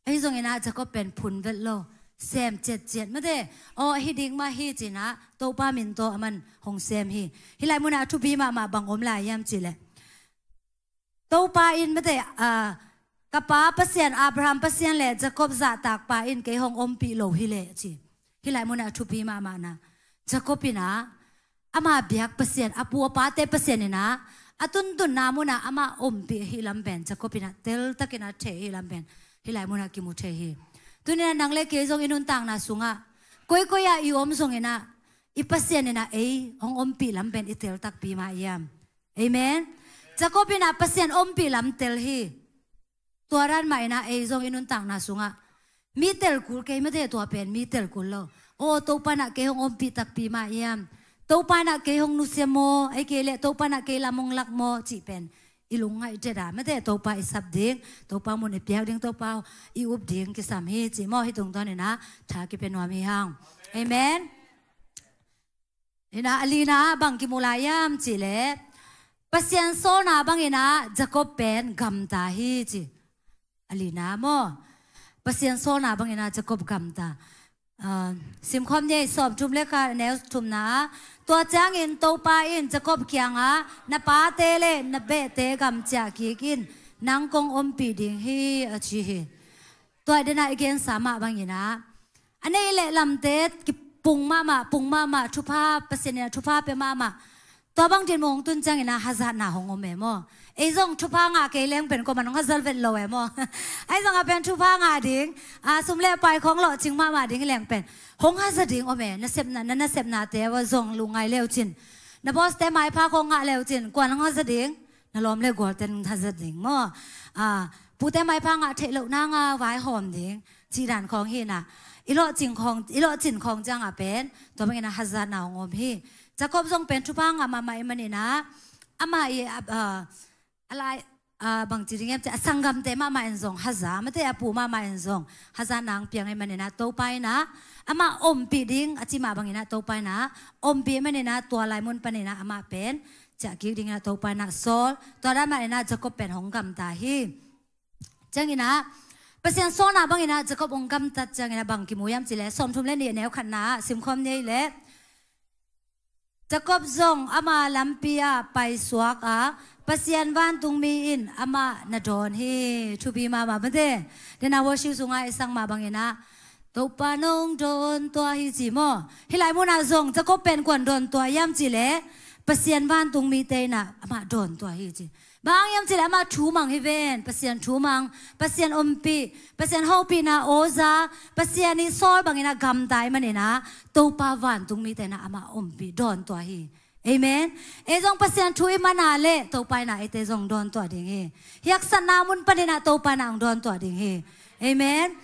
Ahi zongin ah Jacob pen phun vet lo, sem ciatciat mate. Aw, ahi ding mah hi ci-in ah Topa min tawh aman hong sem hi. Hih lai mun ah a thupi mahmah bang om lai hiam cih leh, Topa in mate, ah, ka pa Pasian, Abraham Pasian le Jacob zahtak pa in kei hong ompih lo hi leh, ci. Hih lai mun ah a thupi mahmah na. Jacob in ah ama biak Pasian, a pu a pate Pasian in ah a tuntunna mun ah amah ompih ahih lam pen Jacob in ah teltak in ah thei ahih lam pen hih lai mun ah kimu thei hi. Tuni-in ah nang le kei zong i nuntakna sungah koikoi ah i om zongin ah i Pasian in ah ei hong ompih lam pen i teltakpi mah hiam? Amen. Jacob in ah Pasian ompih lam tel hi. Tua dan mah in ah ei zong i nuntakna sungah mi tel kul kei mate, tua pen mi tel kul lo. Aw, Topa in ah kei hong ompih takpi mah hiam? Topa in ah kei hong nusia maw? Ahih kei leh Topa in ah kei lam hong lak maw? Cih pen i lungngaih det a mate, Topa i sap ding, Topa mun i piak ding, Topa i up ding kisam hi, ci maw. Hih tungtawn in ah tha kipia nuam hi hang. Amen. Ina, a lina bang kimu lai hiam cih leh, Pasian sawlna bangin ah Jacob pen gamta hi ci. A lina maw? Pasian sawlna bangin ah Jacob gamta. Ah, simkhawm ni ei, sawmthum le khat, neu thumna ah, tua ciangin Topa in Jacob kiangah, "Na pate le na behte gam ciah kik in, nang kong ompih ding hi," a ci hi. Tua i dena i gensa mah bangin ah, a neih le lamte kipung mahmah, pung mahmah, thupha, Pasian in ah thupha pia mahmah. Tua bang dinmun hong tun ciangin ah hazatna hong om e maw? Ei zong thupha ngah kei leng pen kuaman hong hazat vet lo e maw? Ahi zongah pen thupha ngah ding, a, sum le pai khawng lawhcing mahmah ding hi leng pen hong hazat ding om e. Nasepna, na nasepnate uh zong lungngai le uh cin, na bawste maipha khawng ngah le uh cin, kuaman hong hazat ding? Na lawm le gualten hazat ding maw? A, pute maipha ngah theih loh nanga vaihawm ding cih dan khawng hi in ah, i lawhcing khawng, i lawhcin khawng ciangah pen tua bangin ah hazatna hong om hi. Jacob zong pen thupha ngah mahmah ahih manin ah, amah i, a, a, a lai, a, bangci ding hiam cih leh, a sanggamte mahmah in zong haza, mate, a pu mahmah in zong hazatna hong piang ahih manin ah, Topa in ah amah ompih ding a cih mah bangin ah, Topa in ah ompih ahih manin ah, tua lai mun panin ah amah pen ciah kik dingin ah Topa in ah sawl, tua dan manin ah Jacob pen hong gamta hi. Ciangin ah, Pasian sawlna bangin ah Jacob hong gamtat ciangin ah bang kimu hiam cih leh, sawmthum le nih, neu khatna ah simkhawm ni ei leh, Jacob zong ama lampi ah paisuak a, Pasian vantungmi in amah na dawn hi. Thupi mahmah, mate. Dena worship sungah i sang mah bangin ah, "Topa nong dawn tuah hi," ci maw? Hih lai munah zong Jacob pen kuan dawn tuah hiam cih leh, Pasian vantungmite in ah amah dawn tuah hi ci. Bang hang hiam cih leh amah thu mang hi ven, Pasian thu mang, Pasian ompih, Pasian hopihna aw za, Pasian i sawl bangin ah gamta ahih manin ah, Topa vantungmite in ah amah ompih, dawn tuah hi. Amen. Ei zong Pasian thu i man a leh Topa in ah eite zong dawn tuah ding hi. Haksatna mun panin ah Topa in ah hong dawn tuah ding hi. Amen.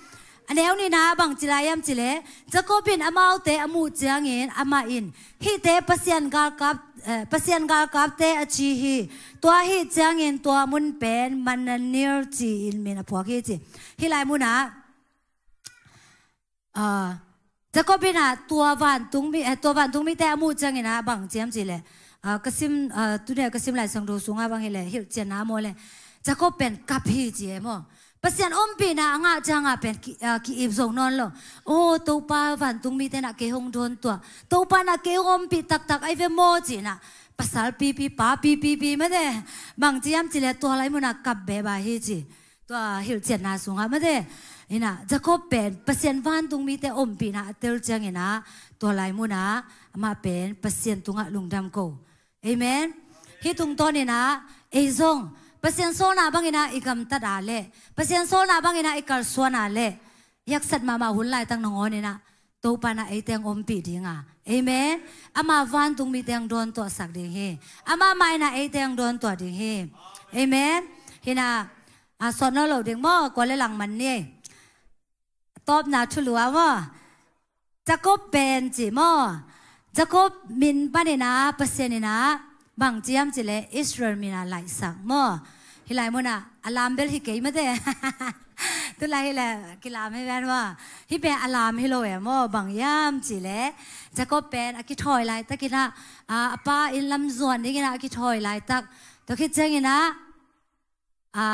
A neu nihna bangci lai hiam cih leh, Jacob in amaute a muh ciangin amah in, "Hihte Pasian galkap, eh, Pasian galkapte a ci hi. Tua ahih ciangin tua mun pen Mahaneh ci-in min a phuak hi," ci. Hih lai munah, ah, Jacob in ah tua vantungmi, eh, tua vantungmite a muh ciangin ah bang ci hiam cih leh, ah, ka sim, ah, tuni a ka sim Lai Siangtho sungah bang hi leh, hilhcianna maw leh, Jacob pen kap hi ci e maw? Pasian ompihna a ngah ciangah pen ki, ah, ki-ip zo nawn lo. "Aw, Topa vantungmite in ah kei hong dawn tuah. Topa in ah kei hong ompih taktak ahi ve maw," ci-in ah, pasal pipi, pa pipipi, mate, bang ci hiam cih leh tua lai munah kap beba hi ci. Tua hilhcianna sungah, mate. In ah, Jacob pen Pasian vantungmite ompihna a tel ciangin ah, tua lai munah amah pen Pasian tungah lungdam ko. Amen. Hih tungtawnin ah, ei zong Pasian sawlna bangin ah i gamtat a leh, Pasian sawlna bangin ah i kalsuan a leh, haksat mahmah hun laitak nangawnin ah, Topa in ah eite hong ompih ding a. Amen. Ama vantungmite hong dawn tuahsak ding hi. Amah mah in ah eite hong dawn tuah ding hi. Amen. Hi in ah, a, sawt nawn lo ding maw, kua le lang man ni. Tawpna thulu ah maw? Jacob pen ci maw? Jacob min panin ah Pasian in ah bang ci hiam cih leh Israel min ah laihsak maw? Hih lai munah a lam bel hi kei, mate. Tu lai hi leh kilam hi ven maw? Hih pen a lam hi lo e maw? Bang hiam cih leh, Jacob pen a kithawi laitakin ah, a, a pa inn lam zuan dingin ah a kithawi laitak. Tua khit ciangin ah, a,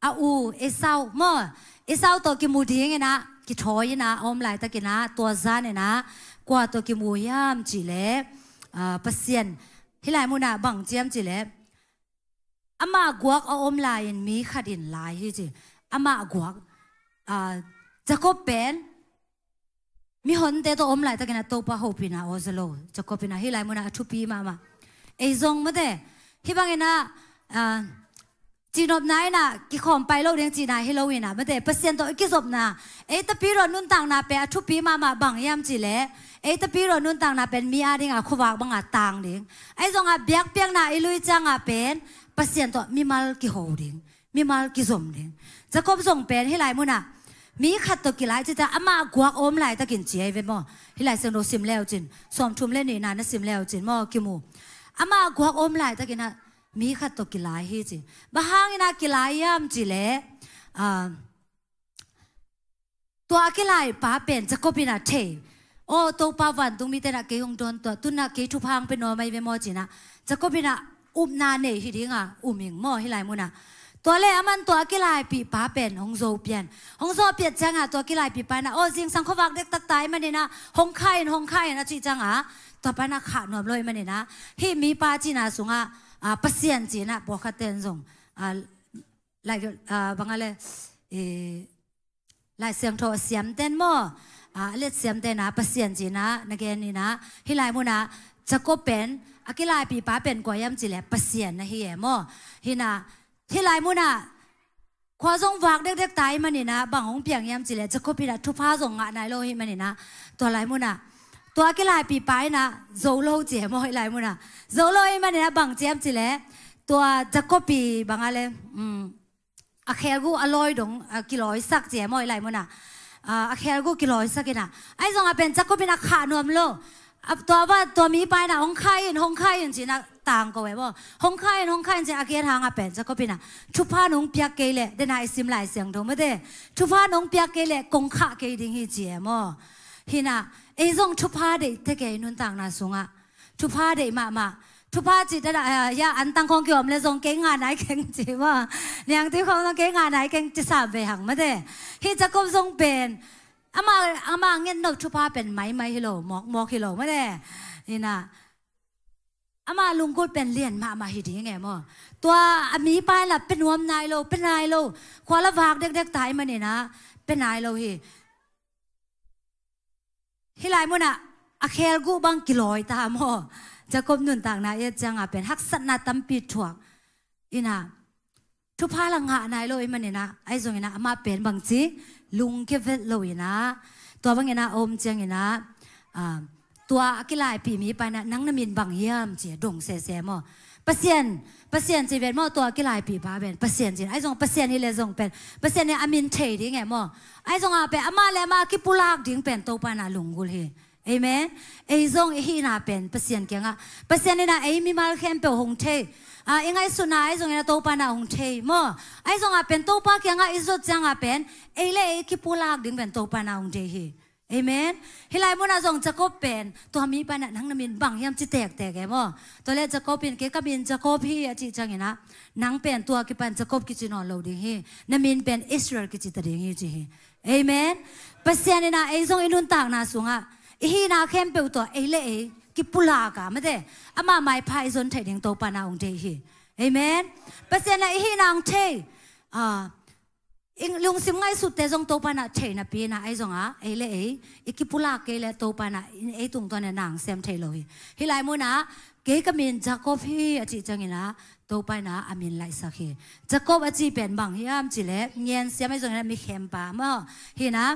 a u Esau maw, Esau tawh kimu dingin ah kithawi in ah a om laitakin ah, tua zanin ah kua tawh kimu hiam cih leh, a, Pasian, hih lai munah bang ci hiam cih leh, amah guak a om lai-in mi khat in lai hi ci. Amah guak, a, Jacob pen mihonte tawh om laitakin ah Topa hopihna aw za lo. Jacob in ah hih lai munah a thupi mahmah. Ei zong, mate, hih bangin ah, a, cihnopna in ah kikhawm pai lo ding cihna hi lo in ah, mate, Pasian tawh i kizopna, ei tapidaw nuntakna pen a thupi mahmah. Bang hiam cih leh, ei tapidaw nuntakna pen mi adingin khuavak banga tang ding. Ahi zongin biakpiakna i lui ciangin pen Pasian tawh mimal kiho ding, mimal kizom ding. Jacob zong pen hih lai munah mi khat tawh kilai ci ta, amah guak a om laitakin ci ahi ve maw? Hih Lai Siangtho sim le uh cin, sawmthum le nihna na sim le uh cin maw, kimu. Amah guak a om laitakin ah mi khat tawh kilai hi ci. Bang hangin ah kilai hiam cih leh, a, tua a kilaipa pen Jacob in ah thei, Aw, Topa vantung mite na kei hong dawn tua, tu na kei thupha hong pia nuam ahi ve maw ci-in ah, Jacob in ah upna nei hi ding a um ing maw hih lai mun ah. Tua leh aman tua a kilaipih pa pen hong zo pian. Hong zo pian ciang ah tua kilaipih pa in ah, aw, zingsang khuavak dektak ta ahih manin ah, hong kha in, hong kha in a cih ciang ah, tua pa in ah khah nuam lo ahih manin ah, hih mipa cihna sungah, ah, Pasian ci-in ah pawlkhat ten zong, ah, lai, ah, bang a le, eh, Lai Siangtho a siamten maw, ah, a let siamten ah Pasian ci-in ah na gen in ah, hih lai mun ah Jacob pen a kilaipih pa pen kua hiam cih leh Pasian na hi e maw. Hi in ah, hih lai mun ah khua zong vak dekdek ta ahih manin ah bang hong piang hiam cih leh Jacob in ah thupha zong ngah nai lo ahih manin ah, tua lai mun ah tua a kilaipih pa in ah zo lo ci e maw, hih lai mun ah zo lo ahih manin ah bang ci hiam cih leh tua Jacob ii bang a le, um, a kheguh a lawi dong, a kilawisak ci e maw, hih lai mun ah, ah, a kheguh kilawisak in ah, ahi zong a pen Jacob in ah khah nuam lo. A, tua va, tua mipa in ah hong kha in, hong kha in ci-in ah tangko e maw. Hong kha in, hong kha in ci-in a gen hang a pen Jacob in ah, thupha nong piak kei leh, den a i sim Lai Siangtho mate, thupha nong piak kei leh kong khah kei ding hi ci e maw. Hi in ah, ei zong thupha deih tek e, i nuntakna sungah thupha deih mahmah. Thupha cih dan a, ah, ya, antang khawng kiom leh zong kei ngah nai keng ci maw. Niangtui khawng zong kei ngah nai keng ci sam ve hang mate. Hih Jacob zong pen ama, ama ngen nop thupha pen maimai hi lo, mawkmawk hi lo mate. Hi in ah, ama lunggulh pen lian mahmah hi ding e maw. Tua a mipa in la pia nuam nai lo, pia nai lo. Khua la vak dekdek ta ahih manin ah pia nai lo hi. Hih lai mun ah a kheguh bang kilawi ta maw. Jacob nuntakna i et ciang a pen haksatna tampi thuak in ah, thupha la ngah nai lo ahih manin ah, ahi zongin ah amah pen bangci lungkia vet lo in ah, tua bangin ah a om ciangin ah, ah, tua a kilaipih mipa in ah, nang na min bang hiam ci a dong sese maw. Pasian, Pasian ci vet maw, tua a kilaipih pa pen Pasian ci in ah, ahi zong Pasian hi leh zong pen, Pasian in a min thei ding e maw. Ahi zong a pen amah le amah a kipulak ding pen Topa in ah lunggulh hi. Amen. Ei zong i hihna pen Pasian kiangah, Pasian in ah ei mimal khempeuh hong thei. Ah, i ngaihsutna ahi zongin ah Topa in ah hong thei maw. Ahi zong a pen Topa kiangah i zot ciang a pen ei le ei kipulak ding pen Topa in ah hong thei hi. Amen. Hih lai mun ah zong Jacob pen tua mipa in ah, nang na min bang hiam ci tektek e maw. Tua leh Jacob in, kei ka min Jacob hi a cih ciangin ah, nang pen tua kipan Jacob kici nawn lo ding hi. Na min pen Israel kici ta ding hi ci hi. Amen. Pasian in ah ei zong i nuntakna sungah i hihna khempeuh tawh ei le ei kipulak a mate, ama maipha i zon theih ding Topa in ah hong thei hi. Amen. Pasian in ah i hihna hong thei. Ah, i lungsim ngaihsutte zong Topa in ah thei napi in ah, ahi zong a ei le ei i kipulak kei leh Topa in ah ei tungtawn in ah na sem thei lo hi. Hih lai mun ah kei ka min Jacob hi a cih ciangin ah Topa in ah a min laihsak hi. Jacob a cih pen bang hiam cih leh, ngen siam ahi zongin ah mi khempa maw. Hi in ah,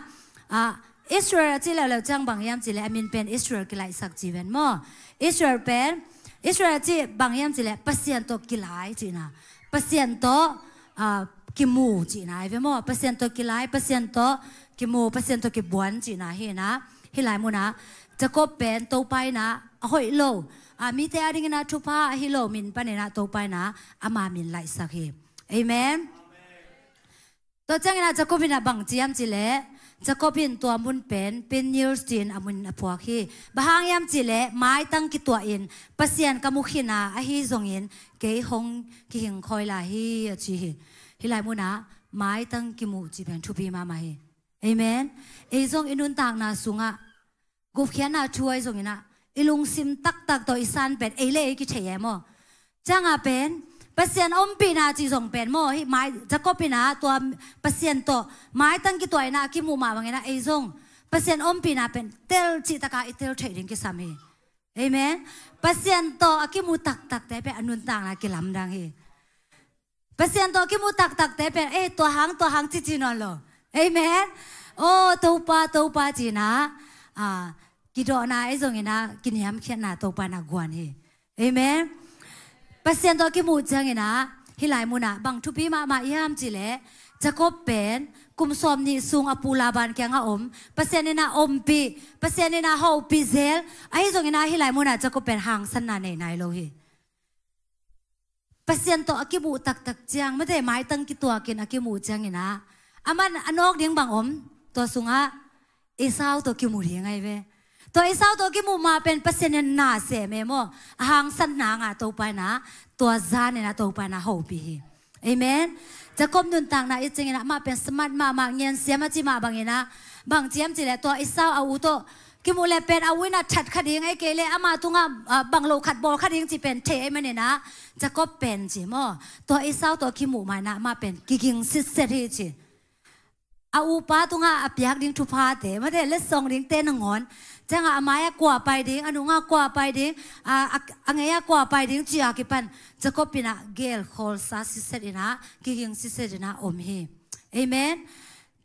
ah, Israel a cih leuleu ciang bang hiam cih leh, a min pen Israel kilaihsak ci ven maw. Israel pen, Israel a cih bang hiam cih leh Pasian tawh kilai cihna. Pasian tawh, ah, kimu cihna hi ve maw. Pasian tawh kilai, Pasian tawh kimu, Pasian tawh kibuan cihna hi in ah, hih lai mun ah Jacob pen Topa in ah a hoih lo, ah, mite a dingin ah thupha ahi lo min panin ah Topa in ah ama min laihsak hi. Amen. Tua ciangin ah Jacob in ah bang ci hiam cih leh, Jacob in tua mun pen Peniel ci-in a min a phuak hi. Bang hang hiam cih leh maitang kituah in Pasian ka mu khin a, ahi zongin kei hong kihing khawi lai hi a ci hi. Hih lai mun ah maitang kimuh cih pen thupi mahmah hi. Amen. Ei zong i nuntakna sungah gupkhiatna thu ahi zongin ah i lungsim taktak tawh i san pen ei le ei kithei e maw. Ciang a pen Pasian ompihna cih zong pen maw, hih mai Jacob in ah tua Pasian tawh maitang kituah in ah a kimuh mah bangin ah ei zong Pasian ompihna pen tel cihtak a i tel theih ding kisam hi. Amen. Pasian tawh a kimu taktakte pen a nuntakna kilamdang hi. Pasian tawh kimu taktakte pen, eh, tua hang, tua hang cici nawn lo. Amen. Oh, Topa, Topa ci-in ah, ah, kidawhna ahi zongin ah kiniamkhiatna Topa in ah guan hi. Amen. Pasian tawh kimuh ciangin ah, hih lai mun ah bang thupi mahmah hiam cih leh, Jacob pen kum sawmnih sung a pu Laban kiangah om, Pasian in ah ompih, Pasian in ah hopih zel, ahi zongin ah hih lai mun ah Jacob pen hangsanna nei nai lo hi. Pasian tawh a kimuh taktak ciang, mate, maitang kituakin a kimuh ciangin ah, aman a nawk ding bang om, tua sungah Esau tawh kimu ding ahi ve. Tua Esau tawh kimuh ma pen Pasian in na sem e maw. A hangsan nang a Topa in ah, tua zan in ah Topa in ah hopih hi. Amen. Jacob nuntakna i cing in ah, amah pen smart mahmah, ngiansiam a ci mah bangin ah, bang ciam ci leh tua Esau a u tawh kimuh leh pen a u in ah that kha ding, ei kei leh amah tungah, ah, bang lo khat bawl kha ding ci pen thei ahih manin ah, Jacob pen ci maw, tua Esau tawh kimuh ma in ah amah pen kiging sitset hi ci. A upa tungah a piak ding thuphate, mate, letsong dingte nangawn, ciangah a mai-ah kua pai ding, a nungah kua pai ding, a, a, a ngei-ah kua pai ding ci-a kipan Jacob in ah gelkhawlsa sitset in ah, kiging sitset in ah om hi. Amen.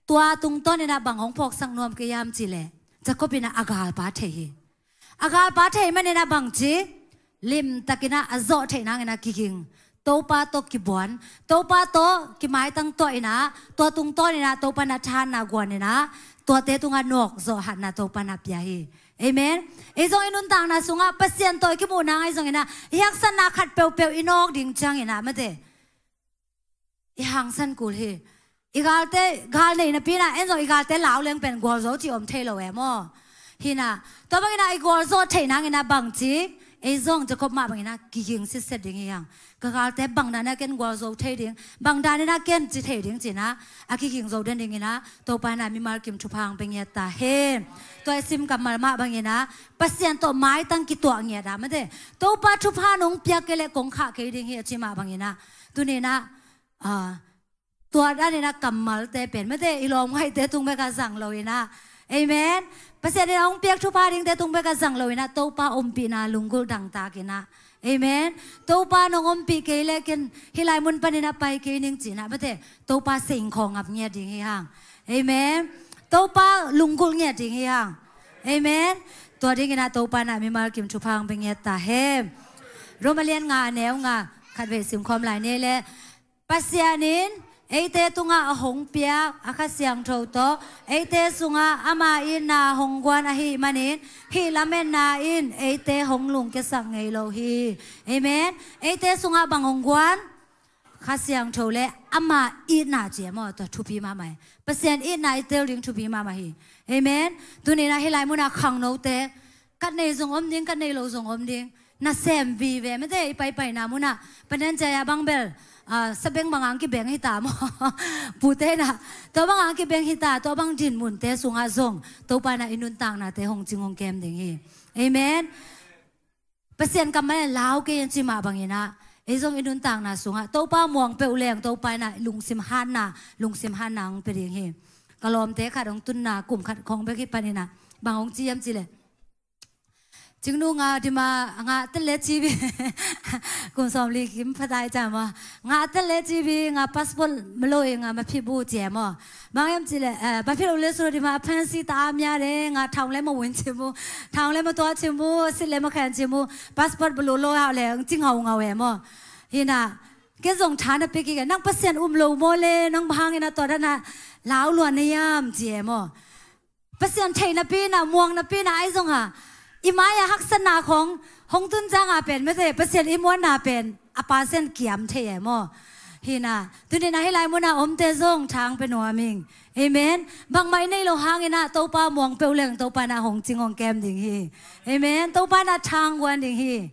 Tua tungtawn in ah bang hong phawksak nuam ka hiam ci leh, Jacob in ah a galpa thei hi. A galpa thei manin ah bang ci, limtakin ah a zawh theih nangin ah kiging, Topa tawh kibuan, Topa tawh kimaitang tuah in ah, tua tungtawn in ah Topa in ah thahatna guan in ah, tuate tungah nawkzawh hatna Topa in ah pia hi. Amen. Ei zong i nuntakna sungah Pasian tawh i kimuh nang ahi zongin ah, i haksatna khat peuhpeuh i nawk ding ciangin ah, mate, i hangsan kul hi. I galte, gal nei napi in ah, en zong i galte lau leng pen gualzo ci om thei lo e maw. Hi in ah, tua bangin ah i gualzawh theih nangin ah bang ci, ei zong Jacob mah bangin ah kiging sitset ding hi hang. Ka galte bang dan in ah ken gualzo thei ding, bang dan in ah ken ci thei ding ci in ah, a kiging zo den dingin ah Topa in ah mimal kim thupha hong pia ngiat ta hen. Tua i sim kammal mah bangin ah Pasian tawh maitang kituah ngiat ah, mate, Topa thupha nong piak kei leh kong khah kei ding hi a ci mah bangin ah, tuni in ah, ah, tua dan in ah kammalte pen, mate, i lawmngaihte tung bek ah zang lo in ah. Amen. Pasian in ah hong piak thupha dingte tung bek ah zang lo in ah, Topa ompihna lunggulh dangtak in ah. Amen. Topa nong ompih kei leh ken hih lai mun panin ah pai kei ning ci in ah, mate, Topa sengkhawng ngap ngiat ding hi hang. Amen. Topa lunggulh ngiat ding hi hang. Amen. Tua dingin ah Topa in ah mimal kim thupha hong pia ngiat ta hen. Rom a lian nga a neu nga, khatvei simkhawm lai ni leh, Pasian in eite tungah a hong piak a Kha Siangtho tawh eite sungah ama itna hong guan ahih manin, hih lametna in eite hong lungkiasak ngei lo hi. Amen. Eite sungah bang hong guan? Kha Siangtho leh ama itna ci e maw, tua thupi mahmah hi. Pasian itna i tel ding thupi mahmah hi. Amen. Tuni in ah hih lai mun ah khangnote, ka nei zong om ding, ka nei lo zong om ding, nasem vive, mate, i paipaina mun ah. Panen cai a bang bel, ah, sabeng bang hong kibeng hi ta maw. Pute in ah, tua bang hong kibeng hi ta, tua bang dinmunte sungah zong Topa in ah i nuntaknate hong cing hong kem ding hi. Amen. Pasian kammal in lau kei in ci mah bangin ah, ei zong i nuntakna sungah Topa muang peuh leng Topa in ah lungsim hatna, lungsim hatna hong pia ding hi. Ka lawmte khat hong tunna kum khat khawng bek hi panin ah, bang hong ci hiam ci leh, Cingnu, nga dima nga tel le cibi. Kum sawmli kim pha tai ca maw. Nga tel le cibi, nga passport ma lo i nga ma phit bu ci e maw. Bang hiam ci leh, eh, ma phit lo le su dima a phansi ta a mia le, nga thang le ma win ci mu, thang le ma tua ci mu, sit le ma khen ci mu, passport ba lo lo hau le, cing hau ngau e maw. Hi in ah, ken zong tha na pia kik e, nang Pasian um lo maw le, nang bang hangin ah tua dan a lau lua na hiam ci e maw. Pasian theih napi in ah, muang napi in ah, ahi zong a, i mai-ah haksatna khawng hong tun ciang a pen, mate, Pasian i muanna pen a percent kiam thei e maw. Hi in ah, tuni in ah hih lai mun ah omte zong tha hong pia nuam ing. Amen. Bangmah i neih loh hangin ah Topa muang peuh leng Topa in ah hong cing hong kem ding hi. Amen. Topa in ah tha hong guan ding hi.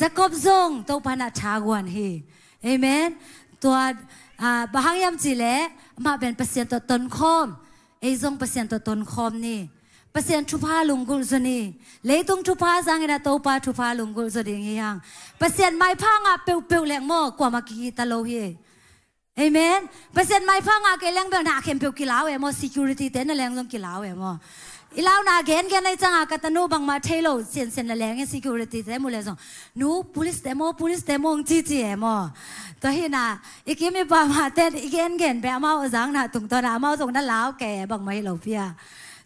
Jacob zong Topa in ah tha guan hi. Amen. Tua, ah, bang hang hiam ci leh, amah pen Pasian tawh tonkhawm. Ei zong Pasian tawh tonkhawm ni. Pasian thupha lunggulh zaw ni. Leitung thupha zangin ah Topa thupha lunggulh zaw ding hi hang. Pasian maipha ngah peuhpeuh leng maw, kuamah kikita lo hi. Amen. Pasian maipha ngah kei leng bel na khempeuh kilau e maw, security te na leng zong kilau e maw. I launa gengen ahi ciang a, ka tanu bangmah thei lo siansian na leng in security te mu le zong, nu, police te maw, police te maw, hong cici e maw. Tua hi in ah, i kim i pam a ten i gengen pen amau a zangna tungtawn ah amau zong na lau kei e, bangmah hi lo pi a.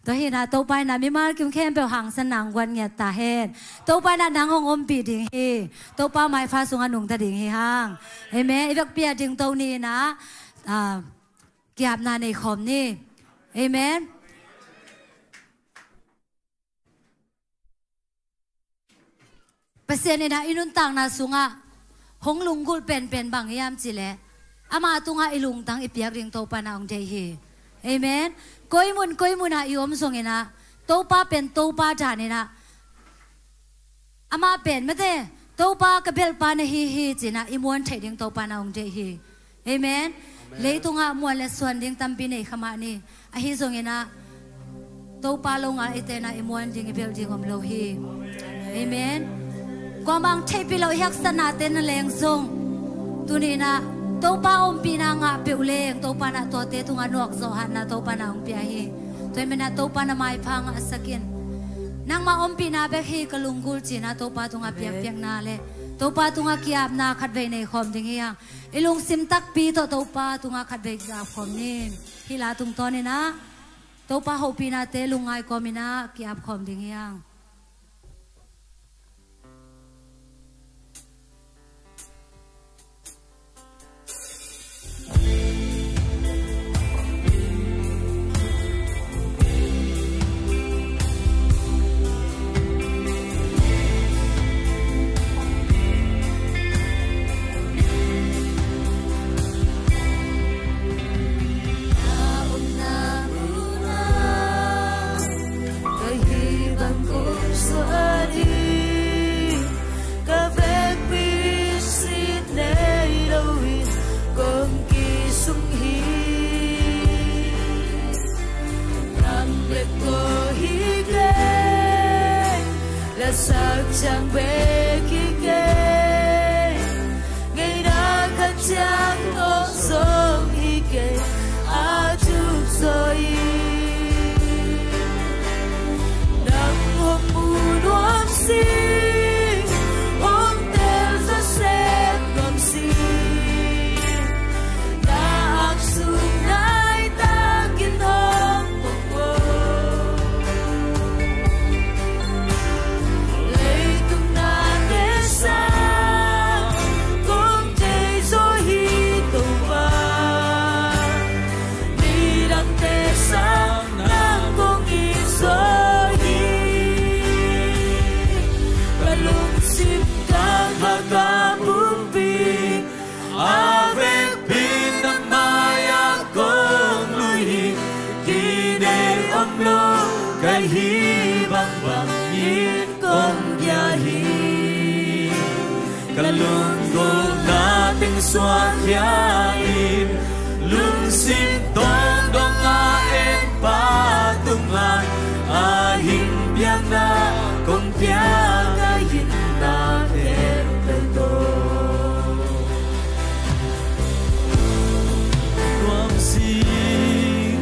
Tua hi in ah Topa in ah mimal kim khempeuh hangsan nang guan ngiat ta hen. Topa in ah nang hong ompih ding hi. Topa maipha sungah nungta ding hi hang. Amen. I vekpi a dingto ni in ah, ah, kiapna nei khawm ni. Amen. Pasian in ah i nuntakna sungah hong lunggulh penpen bang hiam ci leh, ama tungah i lungtang i piak ding Topa in ah hong deih hi. Amen. Koi mun koi mun ah i om zongin ah, Topa pen Topa dan in ah, amah pen mate, Topa ka belhpa na hi hi ci-in ah i muan theih ding Topa in ah hong deih hi. Amen. Leitungah muan le suan ding tampi nei kha mah ni. Ahi zongin ah Topa lo ngal eite in ah i muan ding i belh ding om lo hi. Amen. Kuamah hong theihpih loh i haksatnate na leng zong, tuni in ah Topa ompihna ngah peuh leng Topa in ah tuate tungah nuakzawh hatna Topa in ah hong pia hi. Tua ahih manin ah Topa na maipha ngahsak in. Nangmah ompihna bek hi ka lunggulh ci-in ah Topa tungah piakpiakna le Topa tungah ki-apna khatvei nei khawm ding hi hang. I lungsim takpi tawh Topa tungah khatvei ki-ap khawm ni. Hih la tungtawn in ah Topa hopihna te lungngai kawm in ah ki-ap khawm ding hi hang. Ka hih bang kong suan hi, ka vekpi in sit nei lo in kong kisung hi. Nang bek aw hi kei, lasak ciang bek hi kei, ngeina khat ciang aw zong hi kei, a tuk zaw hi. Nang hong mu nuam sing, hong tel zaw sem nuam sing, na ang sung nai takin hong pongpong. Leitung nate sang kong thei zaw hi Topa, nidangte sang nang kong it zaw hi. Ka lungsim ka kha ka pumpi, a vekpi in na mai-ah kong lui hi. Kinei om lo ka hih bangbang in kong gia hi. Ka lunggulhna teng suakkhia in, lungsim tawng dong a en Pa tungah a hing biakna kong pia, ka hinna khempeuh tawh nuam sing,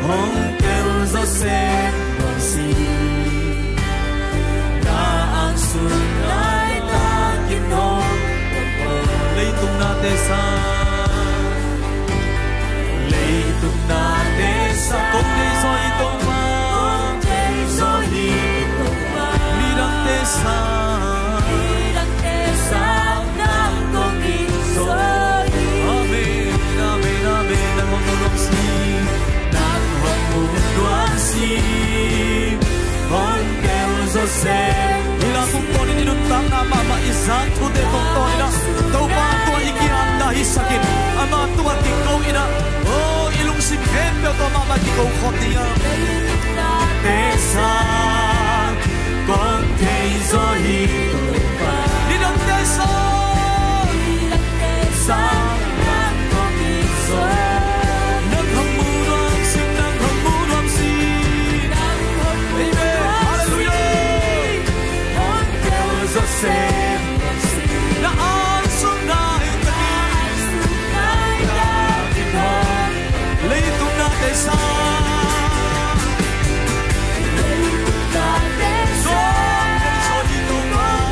hong tel zaw sem nuam sing, na ang sung nai takin hong pongpong. Leitung nate sang, leitung nate sang kong thei zaw hi Topa, kong thei zaw hi Topa. Nidangte sang, nidangte sang nang kong it zaw hi. Amen, amen, amen. Nang hong mu nuam sing, nang hong mu nuam sing, hong tel zaw sem. Hih la tungtawn in i nuntakna mahmah i zak thute tungtawn in ah Topa tua i kiatna hisak in, ama tua kiko in ah, oh, i lungsim khempeuh tawh mahmah kiko khawm ding a. Te sang kong thei zaw hi Topa. Nidangte sang, nidangte sang nang kong it zaw hi. Nang hong mu nuam sing, nang hong mu nuam sing, nang hong mu nuam sing. Amen. Halleluiah. Hong tel zaw sem nuam sing, na ang sung nai takin, na ang sung nai takin hong. Leitung nate sang, leitung nate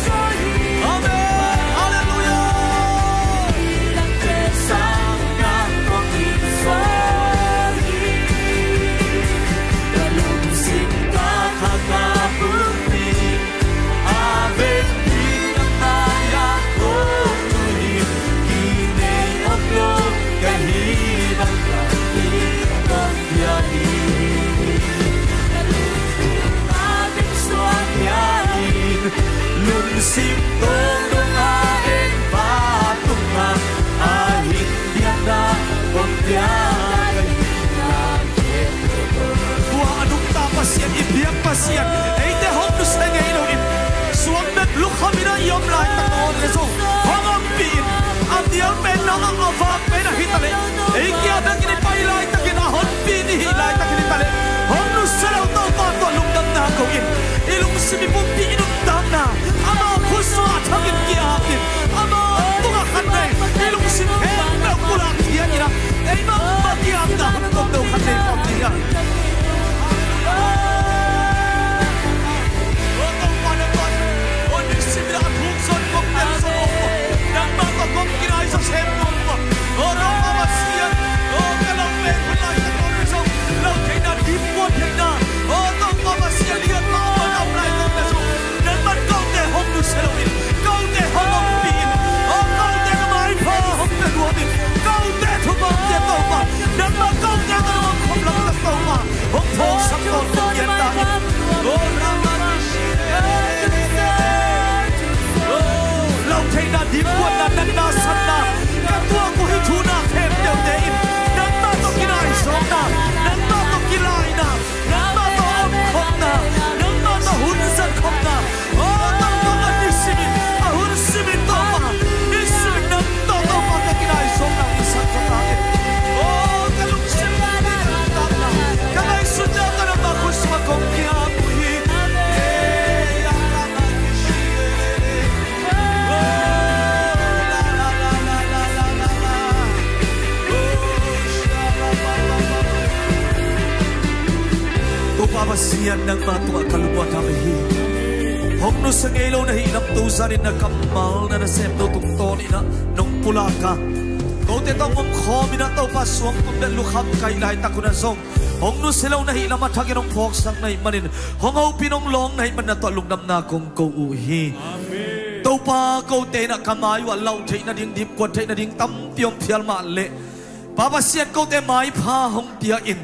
sang, amen. Halleluiah. Nang te sang nang kong it zaw hi. Ka lungsim ka kha ka pumpi, a vekpi in na mai-ah kong lui hi. Kinei om lo ka hih bangbang in kong gia hi. Ka lungsim a teng suakkhia in, lungsim tawng dong a en Pa tungah a hing biakna kong pia, ka hinna khempeuh tawh. Tua a nungta Pasian i Pasian, eite hong nusia ngei loin, suang bek lukham in a i om laitak nangawn le zong hong ompih in, a nial pen nang a, a vak pen ahi taleh, ei kia bekin i pai laitakin a honpi in i hih laitakin i taleh, hong nusia lo Topa tawh lungdamna ko in, i lungsim i pumpi i nuntakna, ama khut sungah a thakin ki-ap in, ama tungah khat nei, i lungsim khempeuh pulak khiat in a, ei bangmah ki-apna hun tomdo khat nei pawm ding hi a. Nangmah kote tawh nong om khop lamtak Topa, hong phawksak tawn kong ngiat ta in. Oh, Ramah Kishia. Oh, lautheihna, dipkuatna, natna, satna ka tuak uh hih thu na khempeuhte in nangmah tawh kinaisawmna, nangmah tawh kilaina, nangmah tawh omkhopna, nangmah tawh hun zatkhopna. Oh, Topa, a hun simin, a hun simin Topa, ni simin nang tawh Topa ka kinaisawmna hong hisak ka ta in. Oh, ka lungsim, ka ngaihsutna tawh nangmah khut sungah kong ki-ap uh hi. Topa Pasian, nangmah tungah ka lungua tham hi. Hong nusia ngei lo na hih lam tu zanin na kammal na nasemnu tungtawn in ah nong pulak a, kote tawh hong om khawm in ah Topa, suang tum bek lukham ka hih laitak hun ah zong hong nusia lo na hih lam a thakin hong phawksak na hih manin, hong hopih in hong lawng na hih manin na tawh lungdamna kong ko uh hi. Amen. Topa, kote in ah ka mai uh ah lauh theih nading, dipkuat theih nading tampi om phial mah leh, Pa Pasian, kote maipha hong pia in,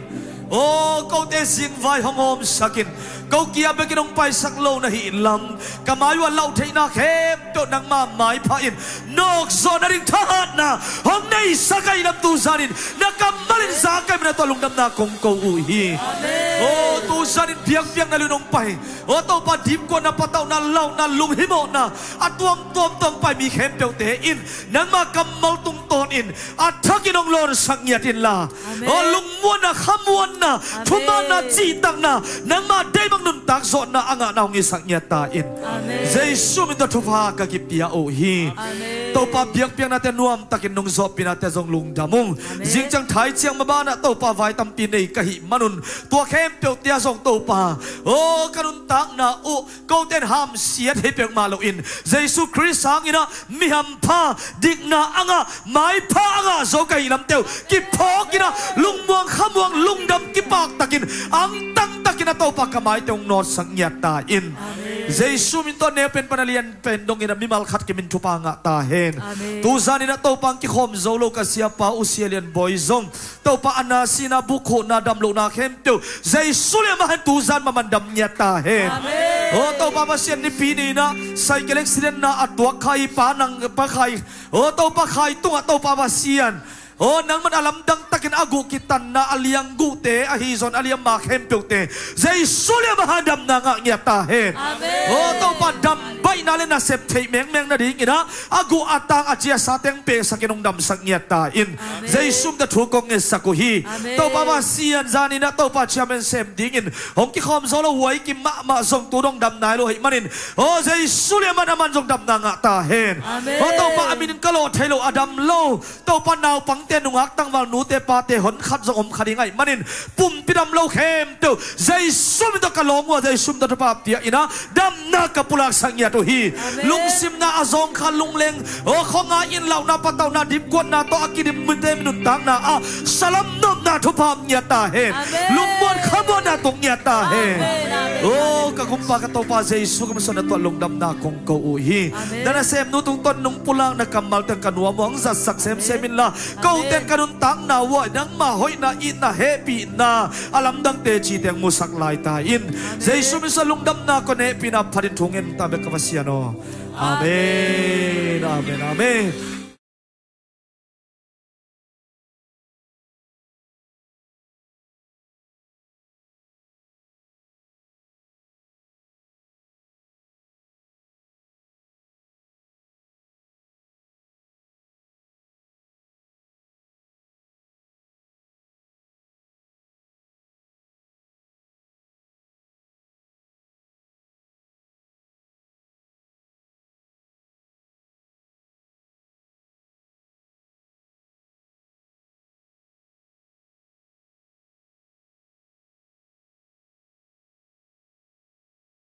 aw, kote zingvai hong hawmsak in, ko kia bekin hong paisak lo na hih lam, ka mai uh ah lauh theihna khempeuh nangmah maipha in, nawkzawh nading thahatna hong neisak ahih lam tu zanin na kammal in za ka hih manin na tawh lungdamna kong ko uh hi. Amen. Aw, tu zanin biakpiakna lui-in hong pai, aw Topa, dipkuatna, patauhna, lauhna, lunghimawhna a tuamtuam tawh hong pai mi khempeuhte in nangmah kammal tungtawn in a thakin hong lawnsak ngiat inla, amen, aw lungmuanna, khamuanna, amen, thumanna, cihtakna, nangmah deih bang nuntak zawhna a ngahna hong hisak ngiat ta in. Amen. Jesu min tawh thupha ka kipia uh hi. Amen. Topa, biakpiaknate nuamtakin nong zawhpihnate zong lungdam ung. Amen. Zingciang thaiciang maban ah Topa, vai tampi nei ka hih manun, tua khempeuhte ah zong Topa, aw, ka nuntakna uh kote in hamsiat hi peuhmah loin, Jesu Khrist hangin ah mi hampha, dikna a ngah, maipha a ngah zo ka hih lamte uh kiphawk in ah lungmuang khamuang, lungdam kipaktakin, angtangtakin ah Topa, ka maite hong nawtsak ngiat ta in. Amen. Jesu min tawh neupen pan a lianpen dongin ah mimal khat kimin thupha ngah ta hen. Amen. Tu zanin ah Topa, hong kikhawm zo lo ka siapa uh Sia Lian Bawi zong Topa, a na, sihna, bukkhuhna, damlohna khempeuh Jesu lian mah hangin tu zan mahmah in dam ngiat ta hen. Amen. Aw Topa Pasian, Nipi ni-in ah cycle accident na a tuak Khai pa, nang pa Khai, aw Topa, Khai tungah Topa Pasian, aw nangman a lamdang takin a guh kitanna, a liang guhte ahi zong a liamma khempeuhte Jesu lian mah hangin damna ngah ngiat ta hen. Amen. Aw Topa, dam baihna le nasep theih mengmeng nadingin ah a guh, a tang, a ciasa teng pehsakin hong damsak ngiat ta in. Amen. Jesu min tawh thu kong ngetsak uh hi. Amen. Topa Pasian, zanin ah Topa, chairman sem dingin hong kikhawm zo lo Huai Kim mahmah zong tu dong dam nai lo ahih manin, aw Jesu lian mah hangin aman zong damna ngah ta hen. Amen. Aw Topa, a min in ka lawh thei lo, a dam lo Topa, naupangte, nungak tangval, nute pate, honkhat zong om kha ding ahih manin, pumpi dam lo khempeuh Jesu min tawh ka lawng uh a, Jesu min tawh thupha pia in ah damna ka pulaksak ngiat uh hi. Amen. Lungsimna a zawng kha, lungleng, aw khuangai in lauhna, patauhna, dipkuatna tawh a kidim mite nuntakna ah salam nopna thupha om ngiat ta hen. Amen. Lungmuan khamuanna tung ngiat ta hen. Amen. Amen. Aw ka Gumpa ka Topa Jesu, ka min suang na tawh lungdamna kong ko uh hi. Amen. Na nasemnu tungtawn nong pulakna kammal teng ka nuam uh, hong zatsak semsem inla, kote in ka nuntakna uh ah nangmah hoihna, itna, hehpihna a lamdang teci teng musak lai ta in. Amen. Jesu min suang lungdamna kong, hehpihna phat in thu ngen ta bek, ka Pasian aw. Amen. Amen. Amen. Amen.